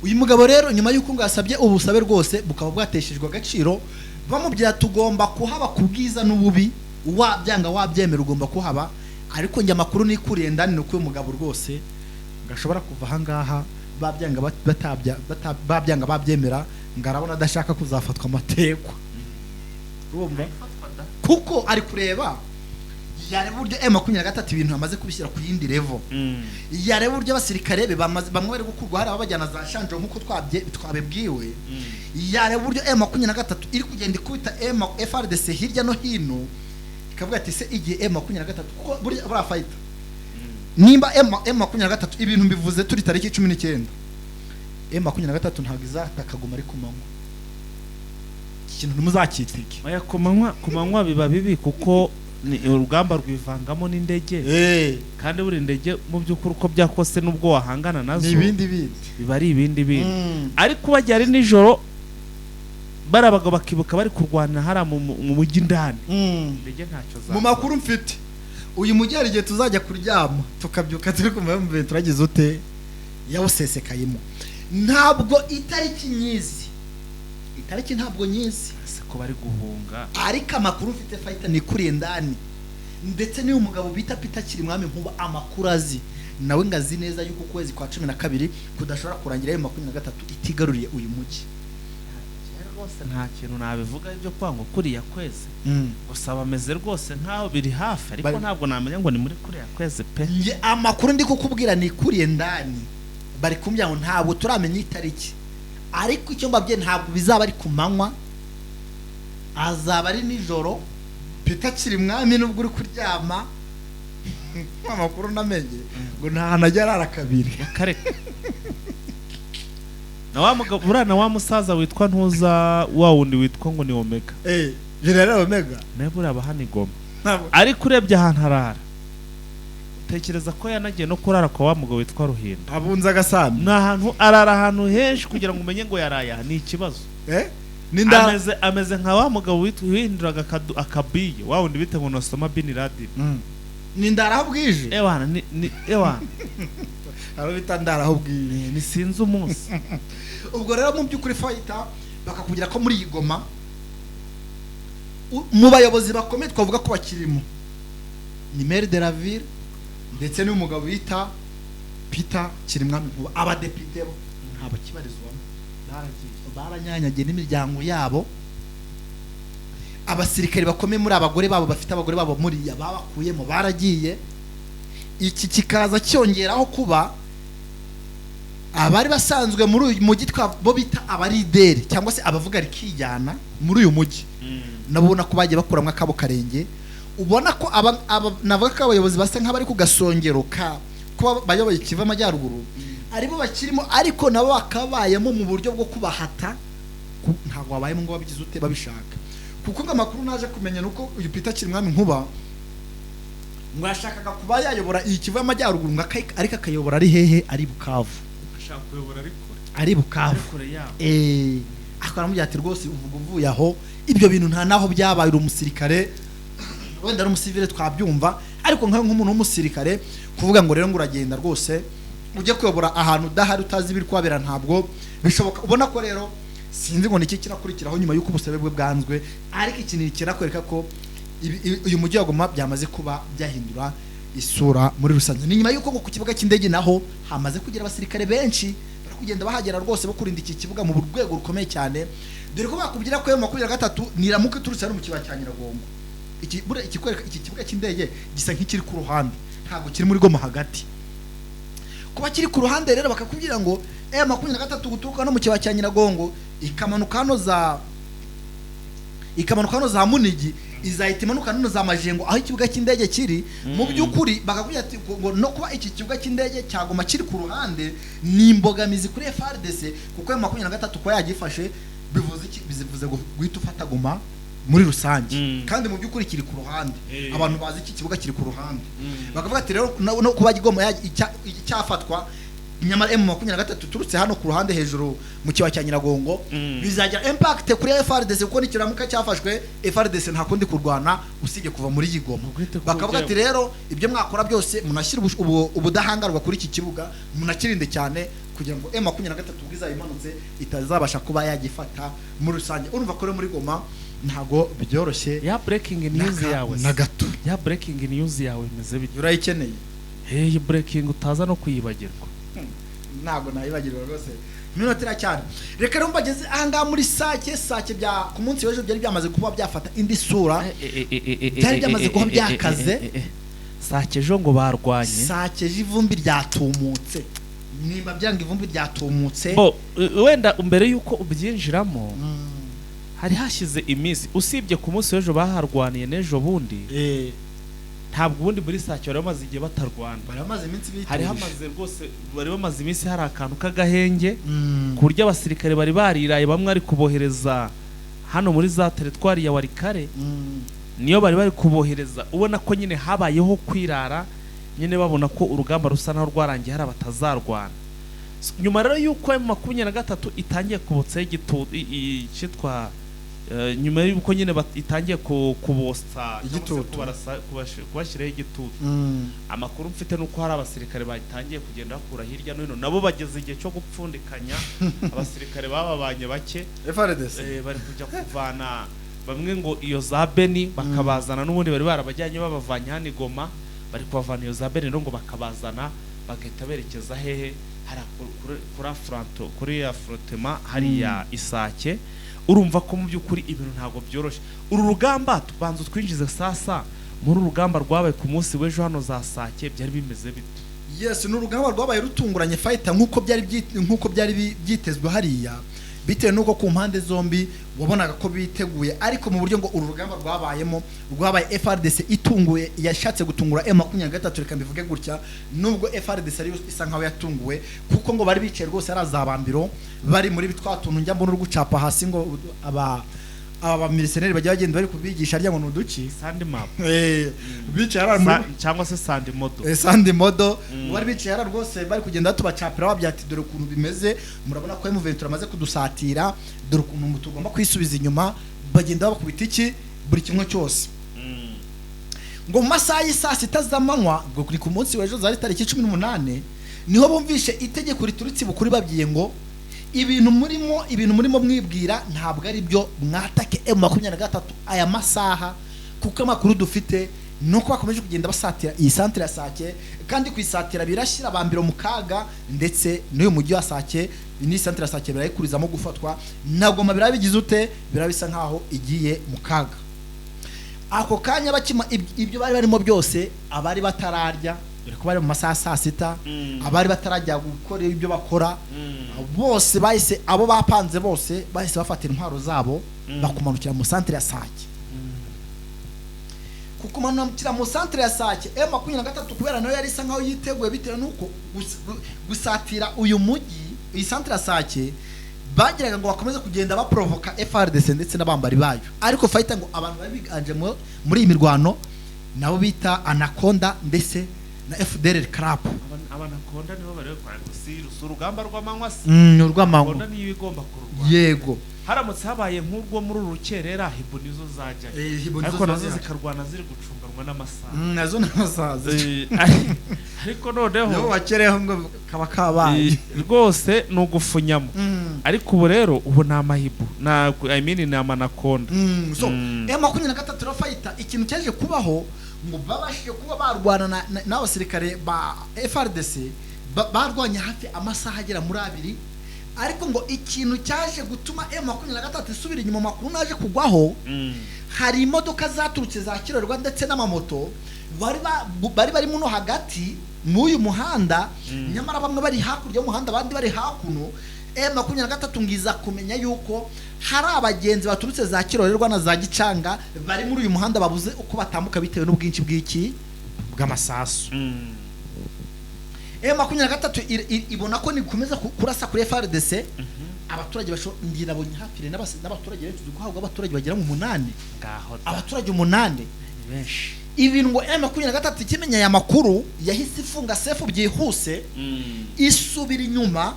Uyu mugabo rero nyuma y'uko ngo yasabye ubusabe rwose bukaba bwateshejwe agaciro, bamubwira tugomba kuhaba ku bwiza n'ububi, wabyanga wabyemera ugomba kuhaba. Ariko njye amakuru nikuriye ndani ni uko uyu mugabo rwose ngo ashobora kuva aha ngaha babyanga babyanga babyemera, ngo arabona adashaka kuzafatwa amatekwa. Urumva? Kuko ari kureba yareba uburyo M23 ibintu bamaze kubishyira ku yindi level, yareba uburyo abasirikare be bamwe bari gukurwa hari ababajyana za Shanjo nk'uko twabibwiwe, yareba uburyo M23 iri kugenda ikubita FARDC hirya no hino, ikavuga ati se igihe M23, kuko buriya fighter nimba M23 ibintu mbivuze turi tariki 19, M23 ntabwo izataka Goma ari ku manywa. Iki kintu ntimuzakitike. Oya, ku manywa biba bibi kuko ni urugamba rwivangamo n'indege, kandi buri ndege mu by'ukuri uko byakose n'ubwo wahangana nazo Ni ibindi bindi. biba ari ibindi bindi. Ariko bajya ari nijoro barabaga bakibuka bari kurwana hariya mu mujyi indani, indege ntacyo Mu makuru mfite, uyu mujyi hari igihe tuzajya kuryama tukabyuka turi kumva turagize ute yawusesekayemo. Ntabwo itariki nyizi, itariki ntabwo nyizi. Ese ko bari guhunga? Ariko amakuru mfite, fighter, nikuriye ndani, ndetse n'uyu mugabo bita Peter Kirimwami Nkuba, amakuru azi nawe ngo azi neza yuko ukwezi kwa 12 kudashobora kurangira ayo 23 itigaruriye uyu mujyi. Rwose nta kintu nabivuga ibyo kwanga kuriya kwezi, gusa bameze rwose nkaho biri hafi, ariko ntabwo namenya ngo ni muri kuriya kwezi pe. Nge amakuru ndi kukubwira nikuriye ndani, bari kumbwira ngo ntabwo turamenya itariki, ariko icyo mbabwiye, ntabwo bizaba ari ku manywa, azaba ari nijoro. Peter Kirimwami, nubwo uri kuryama, amakuru namenye ngo nta hantu ajya arara kabiri. Kare na wa mugabo buriya, na wa musaza witwa ntuza, wa wundi witwa ngo ni Omega. Eh, General Omega. Nawe buriya aba hano i Goma. Ntabwo Ariko urebye ahantu arara, utekereza ko yanagiye no kurara kwa wa mugabo witwa Ruhinda. Abunze agasambi. Ni ahantu arara ahantu henshi, kugira ngo umenye ngo yaraye aha ni ikibazo. Eh, ninda Ameze nka wa mugabo wihinduraga akabiye, wa wundi bita ngo Osama bin Laden. Ni ndaraho bwije. Ewana ni ewana. Abo bita ndaraho bwije. Ni sinzi umunsi. Ubwo rero mu by'ukuri, fighter, bakakubwira ko muri iyi Goma, mu bayobozi bakomeye twavuga ko bakirimo ni maire de la ville ndetse n'umugabo bita Peter Kirimwami Nkuba. Abadepite bo nta bakibarizwamo, baranyanyagiye n'imiryango yabo. Abasirikare bakomeye muri abagore babo, bafite abagore babo muriya, babakuyemo baragiye. Iki kikaza cyongeraho kuba abari basanzwe muri uyu mujyi bo bita abarideri cyangwa se abavuga rikijyana muri uyu mujyi, nabo ubona ko bagiye bakuramo akabo karenge. Ubona ko aba navuga ko abayobozi basa nk'abari ku gasongero ka kuba bayoboye Kivu Amajyaruguru aribo bakirimo, ariko nabo bakabayemo mu buryo bwo kubahata. Ntabwo babayemo ngo babigize ute babishaka, kuko ngo amakuru naje kumenya nuko uyu Peter Kirimwami Nkuba ngo yashakaga kuba yayobora iyi Kivu y'Amajyaruguru, ngo ariko akayobora ari hehe? Ari Bukavu. Ashaka kuyobora ari kure. Ari Bukavu. Ari kure yabo. Akaramubwira ati: "Rwose uvuga uvuye aho, ibyo bintu nta naho byabaye. Uri umusirikare, wenda ari umusivile twabyumva, ariko nk'umuntu w'umusirikare kuvuga ngo rero ngo uragenda rwose ujye kuyobora ahantu udahari, utazi ibiri kuhabera, ntabwo bishoboka." Ubona ko rero sinzi ngo niki kirakurikiraho nyuma y'uko ubusabe bwe bwanzwe, ariko ikintu kirakwereka ko uyu mujyi wa Goma byamaze kuba byahindura isura muri rusange ni nyuma y'uko ngo ku kibuga cy'indege naho hamaze kugera abasirikare benshi, bari kugenda bahagera rwose bo kurinda iki kibuga mu rwego rukomeye cyane, dore ko bakubwira ko M23 niramuka iturutse hano mu kibaya cya Nyiragongo. Iki buriya ikikwereka, iki kibuga cy'indege gisa nk'ikiri ku ruhande, ntabwo kiri muri Goma hagati. Kuba kiri ku ruhande rero, bakakubwira ngo M23 guturuka no mu kibaya cya Nyiragongo ikamanuka hano za Munigi, izahita imanuka hano za Majengo aho ikibuga cy'indege kiri. Mu by'ukuri bakakubwira ati ngo no kuba iki kibuga cy'indege cya Goma kiri ku ruhande ni imbogamizi kuri FARDC, kuko M23 kuba yagifashe bivuze iki? Bivuze guhita ufata Goma muri rusange. Kandi mu by'ukuri kiri ku ruhande. Abantu bazi iki kibuga kiri ku ruhande, bakavuga ati rero no kuba Goma cyafatwa, nyamara M23 iturutse hano ku ruhande hejuru mu kibaya cya Nyiragongo, bizagira impact kuri FARDC, kuko nikiramuka cyafashwe FARDC nta kundi kurwana usibye kuva muri iyi Goma. Uguhite Bakavuga ati rero ibyo mwakora byose, munashyira ubudahangarwa kuri iki kibuga, munakirinde cyane kugira ngo M23 ubwo izaba imanutse itazabasha kuba yagifata muri rusange. Urumva ko rero muri Goma ntago byoroshye. Ya breaking news yawe se? Na gato. Ya breaking news yawe imeze bite? Urayikeneye? Hey, breaking utaza no kuyibagirwa. Ntabwo nayibagirwa rwose, iminota iracyari. Reka rero mbageze ahangaha muri Sake. Sake bya ku munsi w'ejo byari byamaze kuba byafata indi sura. Byari byamaze kuba byakaze. Sake ejo ngo barwanye. Sake ejo ivumbi ryatumutse, nimba byanga ivumbi ryatumutse. Bo wenda mbere y'uko ubyinjiramo, hari hashize iminsi, usibye ku munsi w'ejo baharwaniye n'ejo bundi, ntabwo ubundi muri Sake bari bamaze igihe batarwana. Bari bamaze iminsi biturije. Hari hamaze rwose, bari bamaze iminsi hari akantu k'agahenge, ku buryo abasirikare bari bariraye, bamwe ari kubohereza hano muri za teritwari ya Walikale. Niyo bari kubohereza, ubona ko nyine habayeho kwirara nyine, babona ko urugamba rusa naho rwarangiye, hari abatazarwana. So, nyuma rero y'uko M23 itangiye kubotsaho icyitwa Nyuma y'uko nyine itangiye kubosa cyangwa se Igitutu. kubashyiraho igitutu. Amakuru mfite ni uko hari abasirikare batangiye kugenda bakura hirya no hino, nabo bageze igihe cyo gupfundikanya abasirikare bababanye bake. FARDC. Bari kujya kuvana bamwe ngo iyo za Beni bakabazana, n'ubundi bari barabajyanye babavanye hano i Goma, bari kubavana iyo za Beni rero ngo bakabazana bagahita berekeza hehe? Hariya kuri afranto, kuri affrontement hariya Isake. Urumva ko mu by'ukuri ibintu ntabwo byoroshye. Uru rugamba tubanza twinjize sasa muri uru rugamba rwabaye ku munsi w'ejo hano za Sake, byari bimeze bite? Yes, ni urugamba rwabaye rutunguranye, fighter, nk'uko byari byitezwe hariya, bitewe n'uko ku mpande zombi wabonaga ko biteguye, ariko mu buryo ngo uru rugamba rwabayemo rwabaye FARDC itunguye, yashatse gutungura M23, reka mbivuge gutya, nubwo FARDC ariyo isa nkaho yatunguwe, kuko ngo bari bicaye rwose ari azabambiro, bari muri twa tuntu njya mbona uri gucapa hasi, ngo aba bamiriseneri bajya bagenda bari kubigisha arya ngo ni uduki. Sand map. Bicaye hariya muri Cyangwa se sand model. Sand model. Bari bicaye hariya rwose bari kugenda tubacapira, babwira ati: "Dore ukuntu bimeze, murabona ko M23 amaze kudusatira, dore ukuntu tugomba kwisubiza inyuma." Bagenda babakubita iki buri kimwe cyose. Ngo mu masaha y'isaa 6 z'amanywa, ngo ni ku munsi w'ejo, zari tariki 18, niho bumvishe itegeko riturutse bukuri babwiye ngo ibintu murimo mwibwira ntabwo ari byo, mwatake M23 aya masaha, kuko amakuru dufite ni uko bakomeje kugenda basatira iyi santire ya Sake, kandi kuyisatira birashyira abambiro mu kaga, ndetse n'uyu mujyi wa Sake n'iyi santire ya Sake birayikurizamo gufatwa na Goma, biraba bigize ute, biraba bisa nkaho igiye mu kaga. Ako kanya bakima ibyo bari barimo byose, abari batararya, dore ko bari mu masaha ya saa 6, abari batarajya gukora ibyo bakora bose bahise, abo bapanze bose bahise bafata intwaro zabo, bakumanukira mu santire ya Sake. Kukumanukira mu santire ya Sake, M23 kubera nayo yari isa nkaho yiteguye, bitewe n'uko gusatira uyu mujyi, iyi santire ya Sake, bagiraga ngo bakomeze kugenda baprovoka FARDC ndetse n'abambari bayo. Ariko fighter, ngo abantu bari biganje muri iyi mirwano nabo bita Anaconda ndetse na FDLR CRAP. Abanakonda nibo bari kwa si urugamba rw'amanywa se? Ni urw'amanywa. Konda niyo igomba kurwana. Yego. Haramutse habaye nk'urwo muri uru rukerera, hibo nizo zajyayo. Hibo nizo ariko nazo zajyayo. Zikarwana ziri gucunganwa n'amasaha. Nazo n'amasaha. Ariko noneho nibo bakereyeho ngo kaba kabaye. Rwose ni ugufunyamo. Ariko ubu rero ubu ni amahibu na, I mean, ni amanakonda. So M23 rero, fighter, ikintu cyaje kubaho ngo babashije kuba barwana n'abasirikare ba FARDC, barwanye hafi amasaha agera muri 2, ariko ngo ikintu cyaje gutuma M23 isubira inyuma, amakuru naje kugwaho, hari imodoka zaturutse za Kirorwa ndetse n'amamoto bari bari muno hagati n'uyu muhanda, nyamara bamwe bari hakurya y'umuhanda, abandi bari hakuno. M23 ngiza kumenya yuko hari abagenzi baturutse za Kirorerwa na za Gicanga bari muri uyu muhanda babuze uko batambuka bitewe n'ubwinshi bw'iki bw'amasasu. M23 ibona ko nikomeza kurasa kuri FARDC, abaturage ngira hafi n'abaturage benshi, uzi guhabwa abaturage bagera mu 8. Ngaho da. Abaturage 8. Ni benshi. Ibintu ngo M23 ikimenya aya makuru yahise ifunga sefu byihuse, isubira inyuma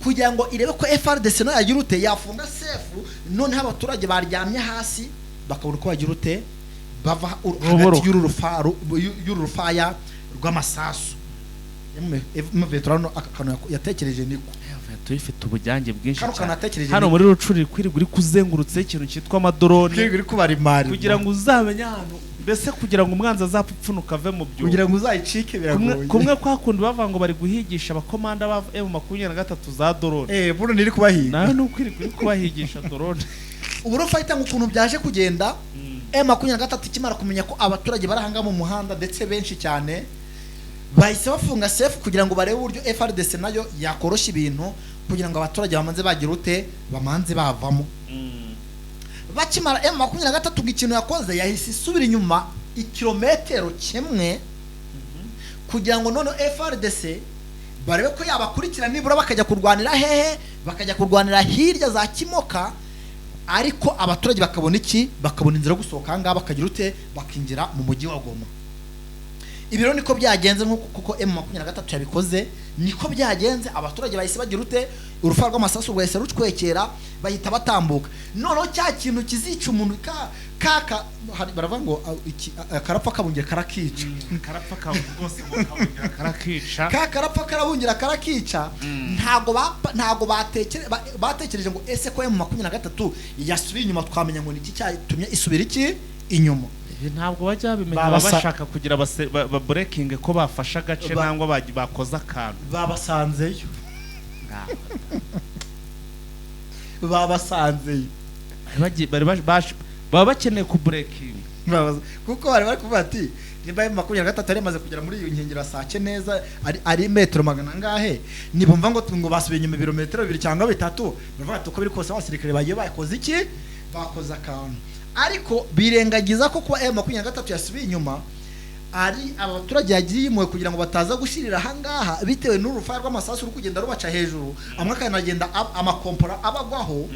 kugira ngo irebe ko FARDC nayo yagira ute, yafunga sefu, noneho abaturage baryamye hasi bakabona uko bagira ute, bava hagati Ruboroka. y'uru rufaya rw'amasasu. M23 hano aka kantu yatekereje niko Tuyifite ubujyange bwinshi kano kantu cyane yatekereje. Hano muri Rucuri kwirirwa uri kuzengurutseho ikintu cyitwa amadrone uri kubara imari kugira ngo uzamenye ahantu, mbese kugira ngo umwanzi azapfupfunuka ave mu byobo, kugira ngo uzayicike biragoye. Kumwe kwa kundi bavuga ngo bari guhigisha abakomanda ba M23 za drone. Buno niri kubahiga. Nawe ni ukwirirwa uri kubahigisha drone. Ubu rero, fighter, ngo ukuntu byaje kugenda, M23 ikimara kumenya ko abaturage bari ahangaha mu muhanda ndetse benshi cyane, bahise bafunga sefu kugira ngo barebe uburyo FARDC nayo yakoroshya ibintu kugira ngo abaturage bamanze bagira ute, bamanze bavamo. Bakimara, M23 ngo ikintu yakoze yahise isubira inyuma ikirometero kimwe kugira ngo noneho FARDC barebe ko yabakurikira nibura bakajya kurwanira hehe, bakajya kurwanira hirya za Kimoka, ariko abaturage bakabona iki, bakabona inzira yo gusohoka ahangaha, bakagira ute, bakinjira mu mujyi wa Goma. Ibiro niko byagenze nkuko kuko M23 yabikoze, niko byagenze. Abaturage bahise bagira ute? Urufa rw'amasasu rwahise rucwekera, bahita batambuka. Noneho cya kintu kizica umuntu ka kaka baravuga ngo akarapfa kabungira karakica. Karapfa rwose ngo kabungira karakica. Ka karapfa karabungira karakica. Ntago batekereje ngo ese ko M23 yasubiye inyuma, twamenya ngo niki cyatumye isubira iki inyuma. Ibi ntabwo bajya babimenya, baba bashaka kugira ba breaking ko bafashe agace nangwa bakoze akantu. Babasanzeyo. Babasanzeyo. Baba bakeneye ku breaking. Kuko bari kuvuga ati nimba M23 yari imaze kugera muri iyo nkengero Sake neza ari metero magana angahe, nibumva ngo basubiye inyuma ibirometero 2 cyangwa 3, baravuga ati uko biri kose abasirikare bagiye bakoze iki, bakoze akantu. Ariko birengagiza ko kuba M23 yasubiye inyuma ari abaturage yagiye imwe kugira ngo bataza gushirira ahangaha bitewe n'urufaya rw'amasasu ruri kugenda rubaca hejuru, amwe akanagenda amakompora abagwaho.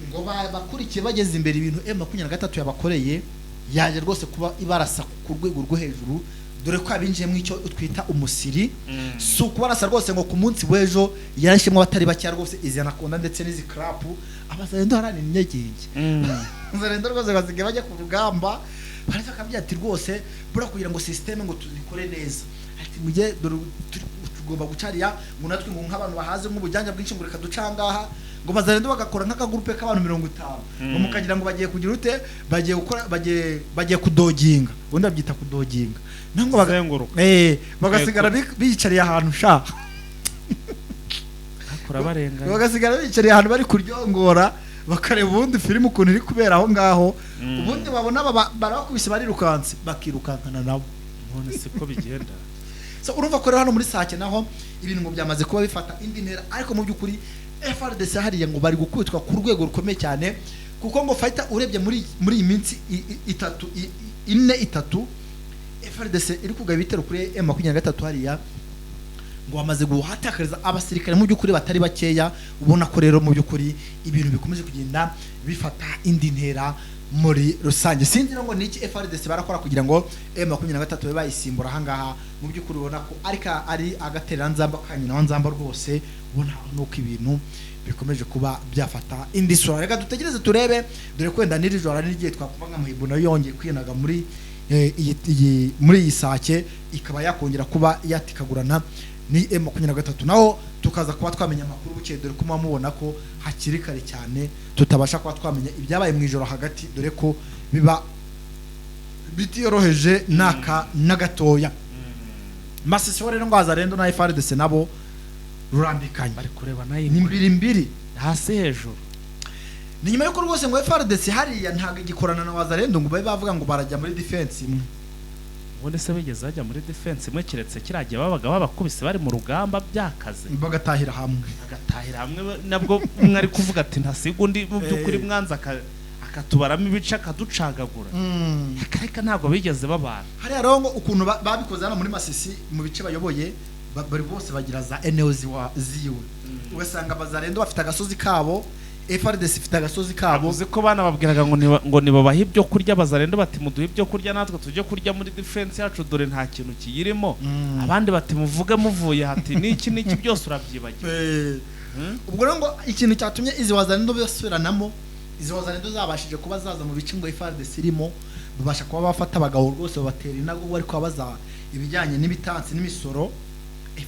Ngo bakurikiye bageze imbere ibintu M23 yabakoreye yaje rwose kuba ibarasa ku rwego rwo hejuru, dore ko abinjiye mu icyo twita umusiri. Si ukubarasa rwose ngo ku munsi w'ejo yarashyemo abatari bakeya rwose, izi anakonda ndetse n'izi krapu abazarendo harani inyegenge. Abazarendo rwose basigaye bajya ku rugamba baretse bakabwira ati rwose bura kugira ngo systeme ngo tuzikore neza, ati mujye dore tugomba gucariya ngo natwe ngo nk'abantu bahaze nk'ubujyanja bwinshi ngo reka ducangaha, ngo bazarendo bagakora nk'akagurupe k'abantu 50, ngo mukagira ngo bagiye kugira ute, bagiye gukora, bagiye kudoginga, ubundi babyita kudoginga, nangwa bagasigara biyicariye ahantu sha bagasigara biyicariye ahantu bari kuryongora, bakareba ubundi filime ukuntu iri kubera aho ngaho, ubundi babona barabakubise barirukanse bakirukankana nabo. None siko bigenda. So urumva ko rero hano muri Sake naho ibintu ngo byamaze kuba bifata indi ntera, ariko mu by'ukuri FARDC hariya ngo bari gukubitwa ku rwego rukomeye cyane, kuko ngo fighter urebye muri iyi minsi itatu ine itatu FARDC iri kugaba ibitero kuri M23 hariya, ngo bamaze guhatakariza abasirikare mu by'ukuri batari bakeya. Ubona ko rero mu by'ukuri ibintu bikomeje kugenda bifata indi ntera muri rusange. Sinzi ngo niki FARDC barakora kugira ngo M23 babe bayisimbura ahangaha. Mu by'ukuri ubona ko ariko ari agaterera nzamba kanyina nzamba rwose, ubona nuko ibintu bikomeje kuba byafata indi sura. Reka dutegereze turebe, dore ko wenda n'iri joro n'igihe twakuva nka Muhibu nayo yongeye kwinaga muri muri iyi Sake, ikaba yakongera kuba yatikagurana ni M23, naho tukaza kuba twamenya amakuru buke, dore ko mubona ko hakiri kare cyane tutabasha kuba twamenya ibyabaye mu ijoro hagati, dore ko biba bitiyoroheje naka na gatoya. Masisi rero ngo Wazalendo na FARDC nabo rurambikanye, bari kureba nayo ni mbiri mbiri hasi hejuru. Ni nyuma yuko rwose ngo FARDC hariya ntago igikorana na Wazalendo ngo babe bavuga ngo barajya muri defense imwe. Ubundi se bigeze bajya muri defense imwe, keretse kiragiye babaga babakubise bari mu rugamba byakaze bagatahira hamwe, nabwo umwe ari kuvuga ati ntasiga undi mu by'ukuri mwanza akatubaramo ibice akaducagagura. Akareka ntabwo bigeze babana. Hariya rero ngo ukuntu babikoze hano muri Masisi mu bice bayoboye, bari bose bagira za eneo ziwe, ugasanga Abazalendo bafite agasozi kabo, FARDC ifite agasozi kabo. Uzi ko bana babwiraga ngo nibabahe ibyo kurya, Abazalendo bati muduhe ibyo kurya natwe tujye kurya muri defense yacu dore nta kintu kiyirimo. Abandi bati muvuge muvuye hati niki niki byose urabyibagiwe. Ubwo rero ngo ikintu cyatumye izi Wazalendo basubiranamo, izi Wazalendo zabashije kuba zaza mu bice ngo FARDC irimo, babasha kuba bafata abagabo rwose babatera inago bari kubabaza ibijyanye n'ibitansi n'imisoro.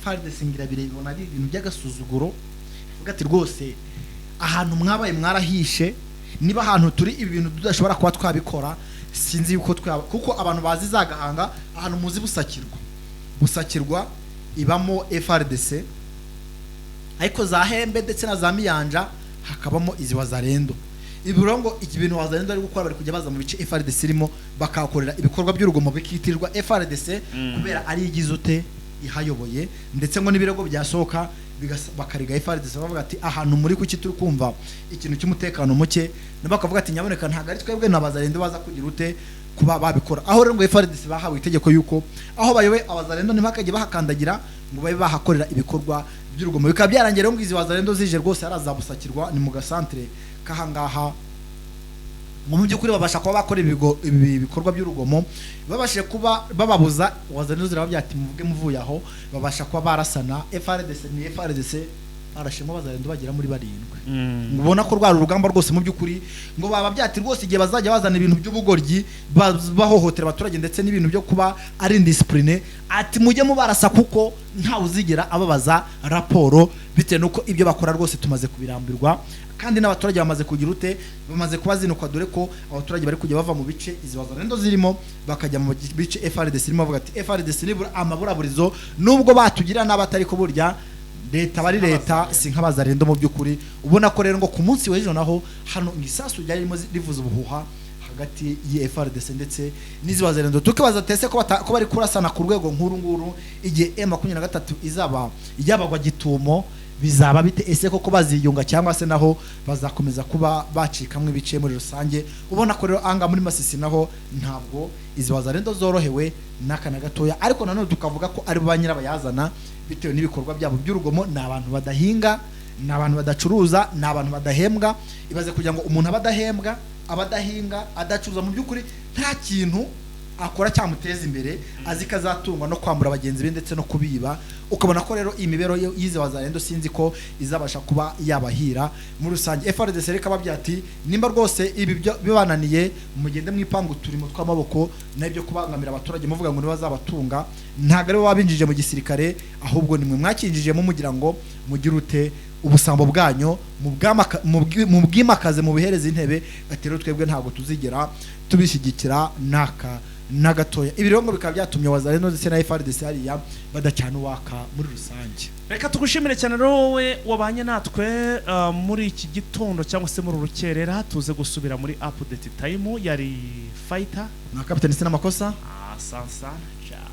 FARDC ngira birebona ari ibintu by'agasuzuguro, ivuga ati rwose ahantu mwabaye mwarahishe, niba ahantu turi ibi bintu tudashobora kuba twabikora sinzi yuko twaba, kuko abantu bazi zagahanga ahantu muzi Busakirwa ibamo FARDC, ariko za Hembe ndetse na za Miyanja hakabamo izi Wazalendo. Ibiro ngo iki bintu Wazalendo ari gukora, bari kujya baza mu bice FARDC irimo bakakorera ibikorwa by'urugomo bikitirirwa FARDC kubera ari igize ute ihayoboye, ndetse ngo n'ibirego byasohoka bakariga FARDC bavuga ati ahantu muri kuki turi kumva ikintu cy'umutekano muke, bakavuga ati nyaboneka ntago ari twebwe n'Abazalendo baza kugira ute kuba babikora. Aho rero ngo FARDC bahawe itegeko yuko aho bayoboye Abazalendo ntibakajye bahakandagira ngo babe bahakorera ibikorwa by'urugomo. Bikaba byarangiye rero ngo izi Wazalendo zije rwose harazabusakirwa ni mu gasantere kahangaha Ngo mu by'ukuri babasha kuba bakora ibi bikorwa by'urugomo, babashije kuba bababuza. Wazalendo zirababwira ati: "Muvuge muvuye aho." Babasha kuba barasana FARDC, ni FARDC barashemo Abazalendo bagera muri barindwi. Ubona ko rwari urugamba rwose mu by'ukuri. Ngo baba byati rwose igihe bazajya bazana ibintu by'ubugoryi, bahohotera abaturage ndetse n'ibintu byo kuba ari indiscipline, ati mujye mubarasa kuko ntawe uzigera ababaza raporo, bitewe n'uko ibyo bakora rwose tumaze kubirambirwa, kandi n'abaturage bamaze kugira ute, bamaze kubazinukwa, dore ko abaturage bari kujya bava mu bice izi Wazalendo zirimo bakajya mu bice FARDC irimo, bavuga ati FARDC nibura amaburaburizo, nubwo batugira n'abatari ko burya leta bari leta, si nk'Abazalendo mu by'ukuri. Ubona ko rero ngo ku munsi w'ejo naho hano ngo isasu ryari ririmo rivuza ubuhuha hagati ya FARDC ndetse n'izi Wazalendo. Tukibaza tese ko bari kurasana ku rwego nk'uru nguru, igihe M23 izaba yabagwa gitumo bizaba bite? Ese koko baziyunga cyangwa se naho bazakomeza kuba bacikamwe ibice muri rusange? Ubona ko rero anga muri Masisi naho ntabwo izi Wazalendo zorohewe n'aka na gatoya, ariko nanone tukavuga ko ari bo ba nyirabayazana bitewe n'ibikorwa byabo by'urugomo. Ni abantu badahinga, ni abantu badacuruza, ni abantu badahembwa. Ibaze kugira ngo umuntu aba adahembwa, aba adahinga, adacuruza, mu by'ukuri nta kintu akora cyamuteza imbere, azi ko azatungwa no kwambura bagenzi be ndetse no kubiba. Ukabona ko rero imibereho y'izi Wazalendo sinzi ko izabasha kuba yabahira muri rusange. FARDC reka babwira ati: "Nimba rwose ibi bibananiye, mugende mwipanga uturimo tw'amaboko n'ibyo kubangamira abaturage muvuga ngo nibazabatunga. Ntabwo aribo babinjije mu gisirikare, ahubwo nimwe mwakinjijemo mugira ngo mugire ute ubusambo bwanyu mubwimakaze, mubihereze intebe." Ati rero twebwe ntabwo tuzigera tubishyigikira naka na gatoya. Ibi rero ngo bikaba byatumye Wazalendo ndetse na FARDC hariya badacana uwaka muri rusange. Reka tugushimire cyane rero wowe wabanye natwe muri iki gitondo cyangwa se muri urukerera. Tuze gusubira muri update time. Yari fighter na kapiteni Sinamakosa. Asansa, ciao.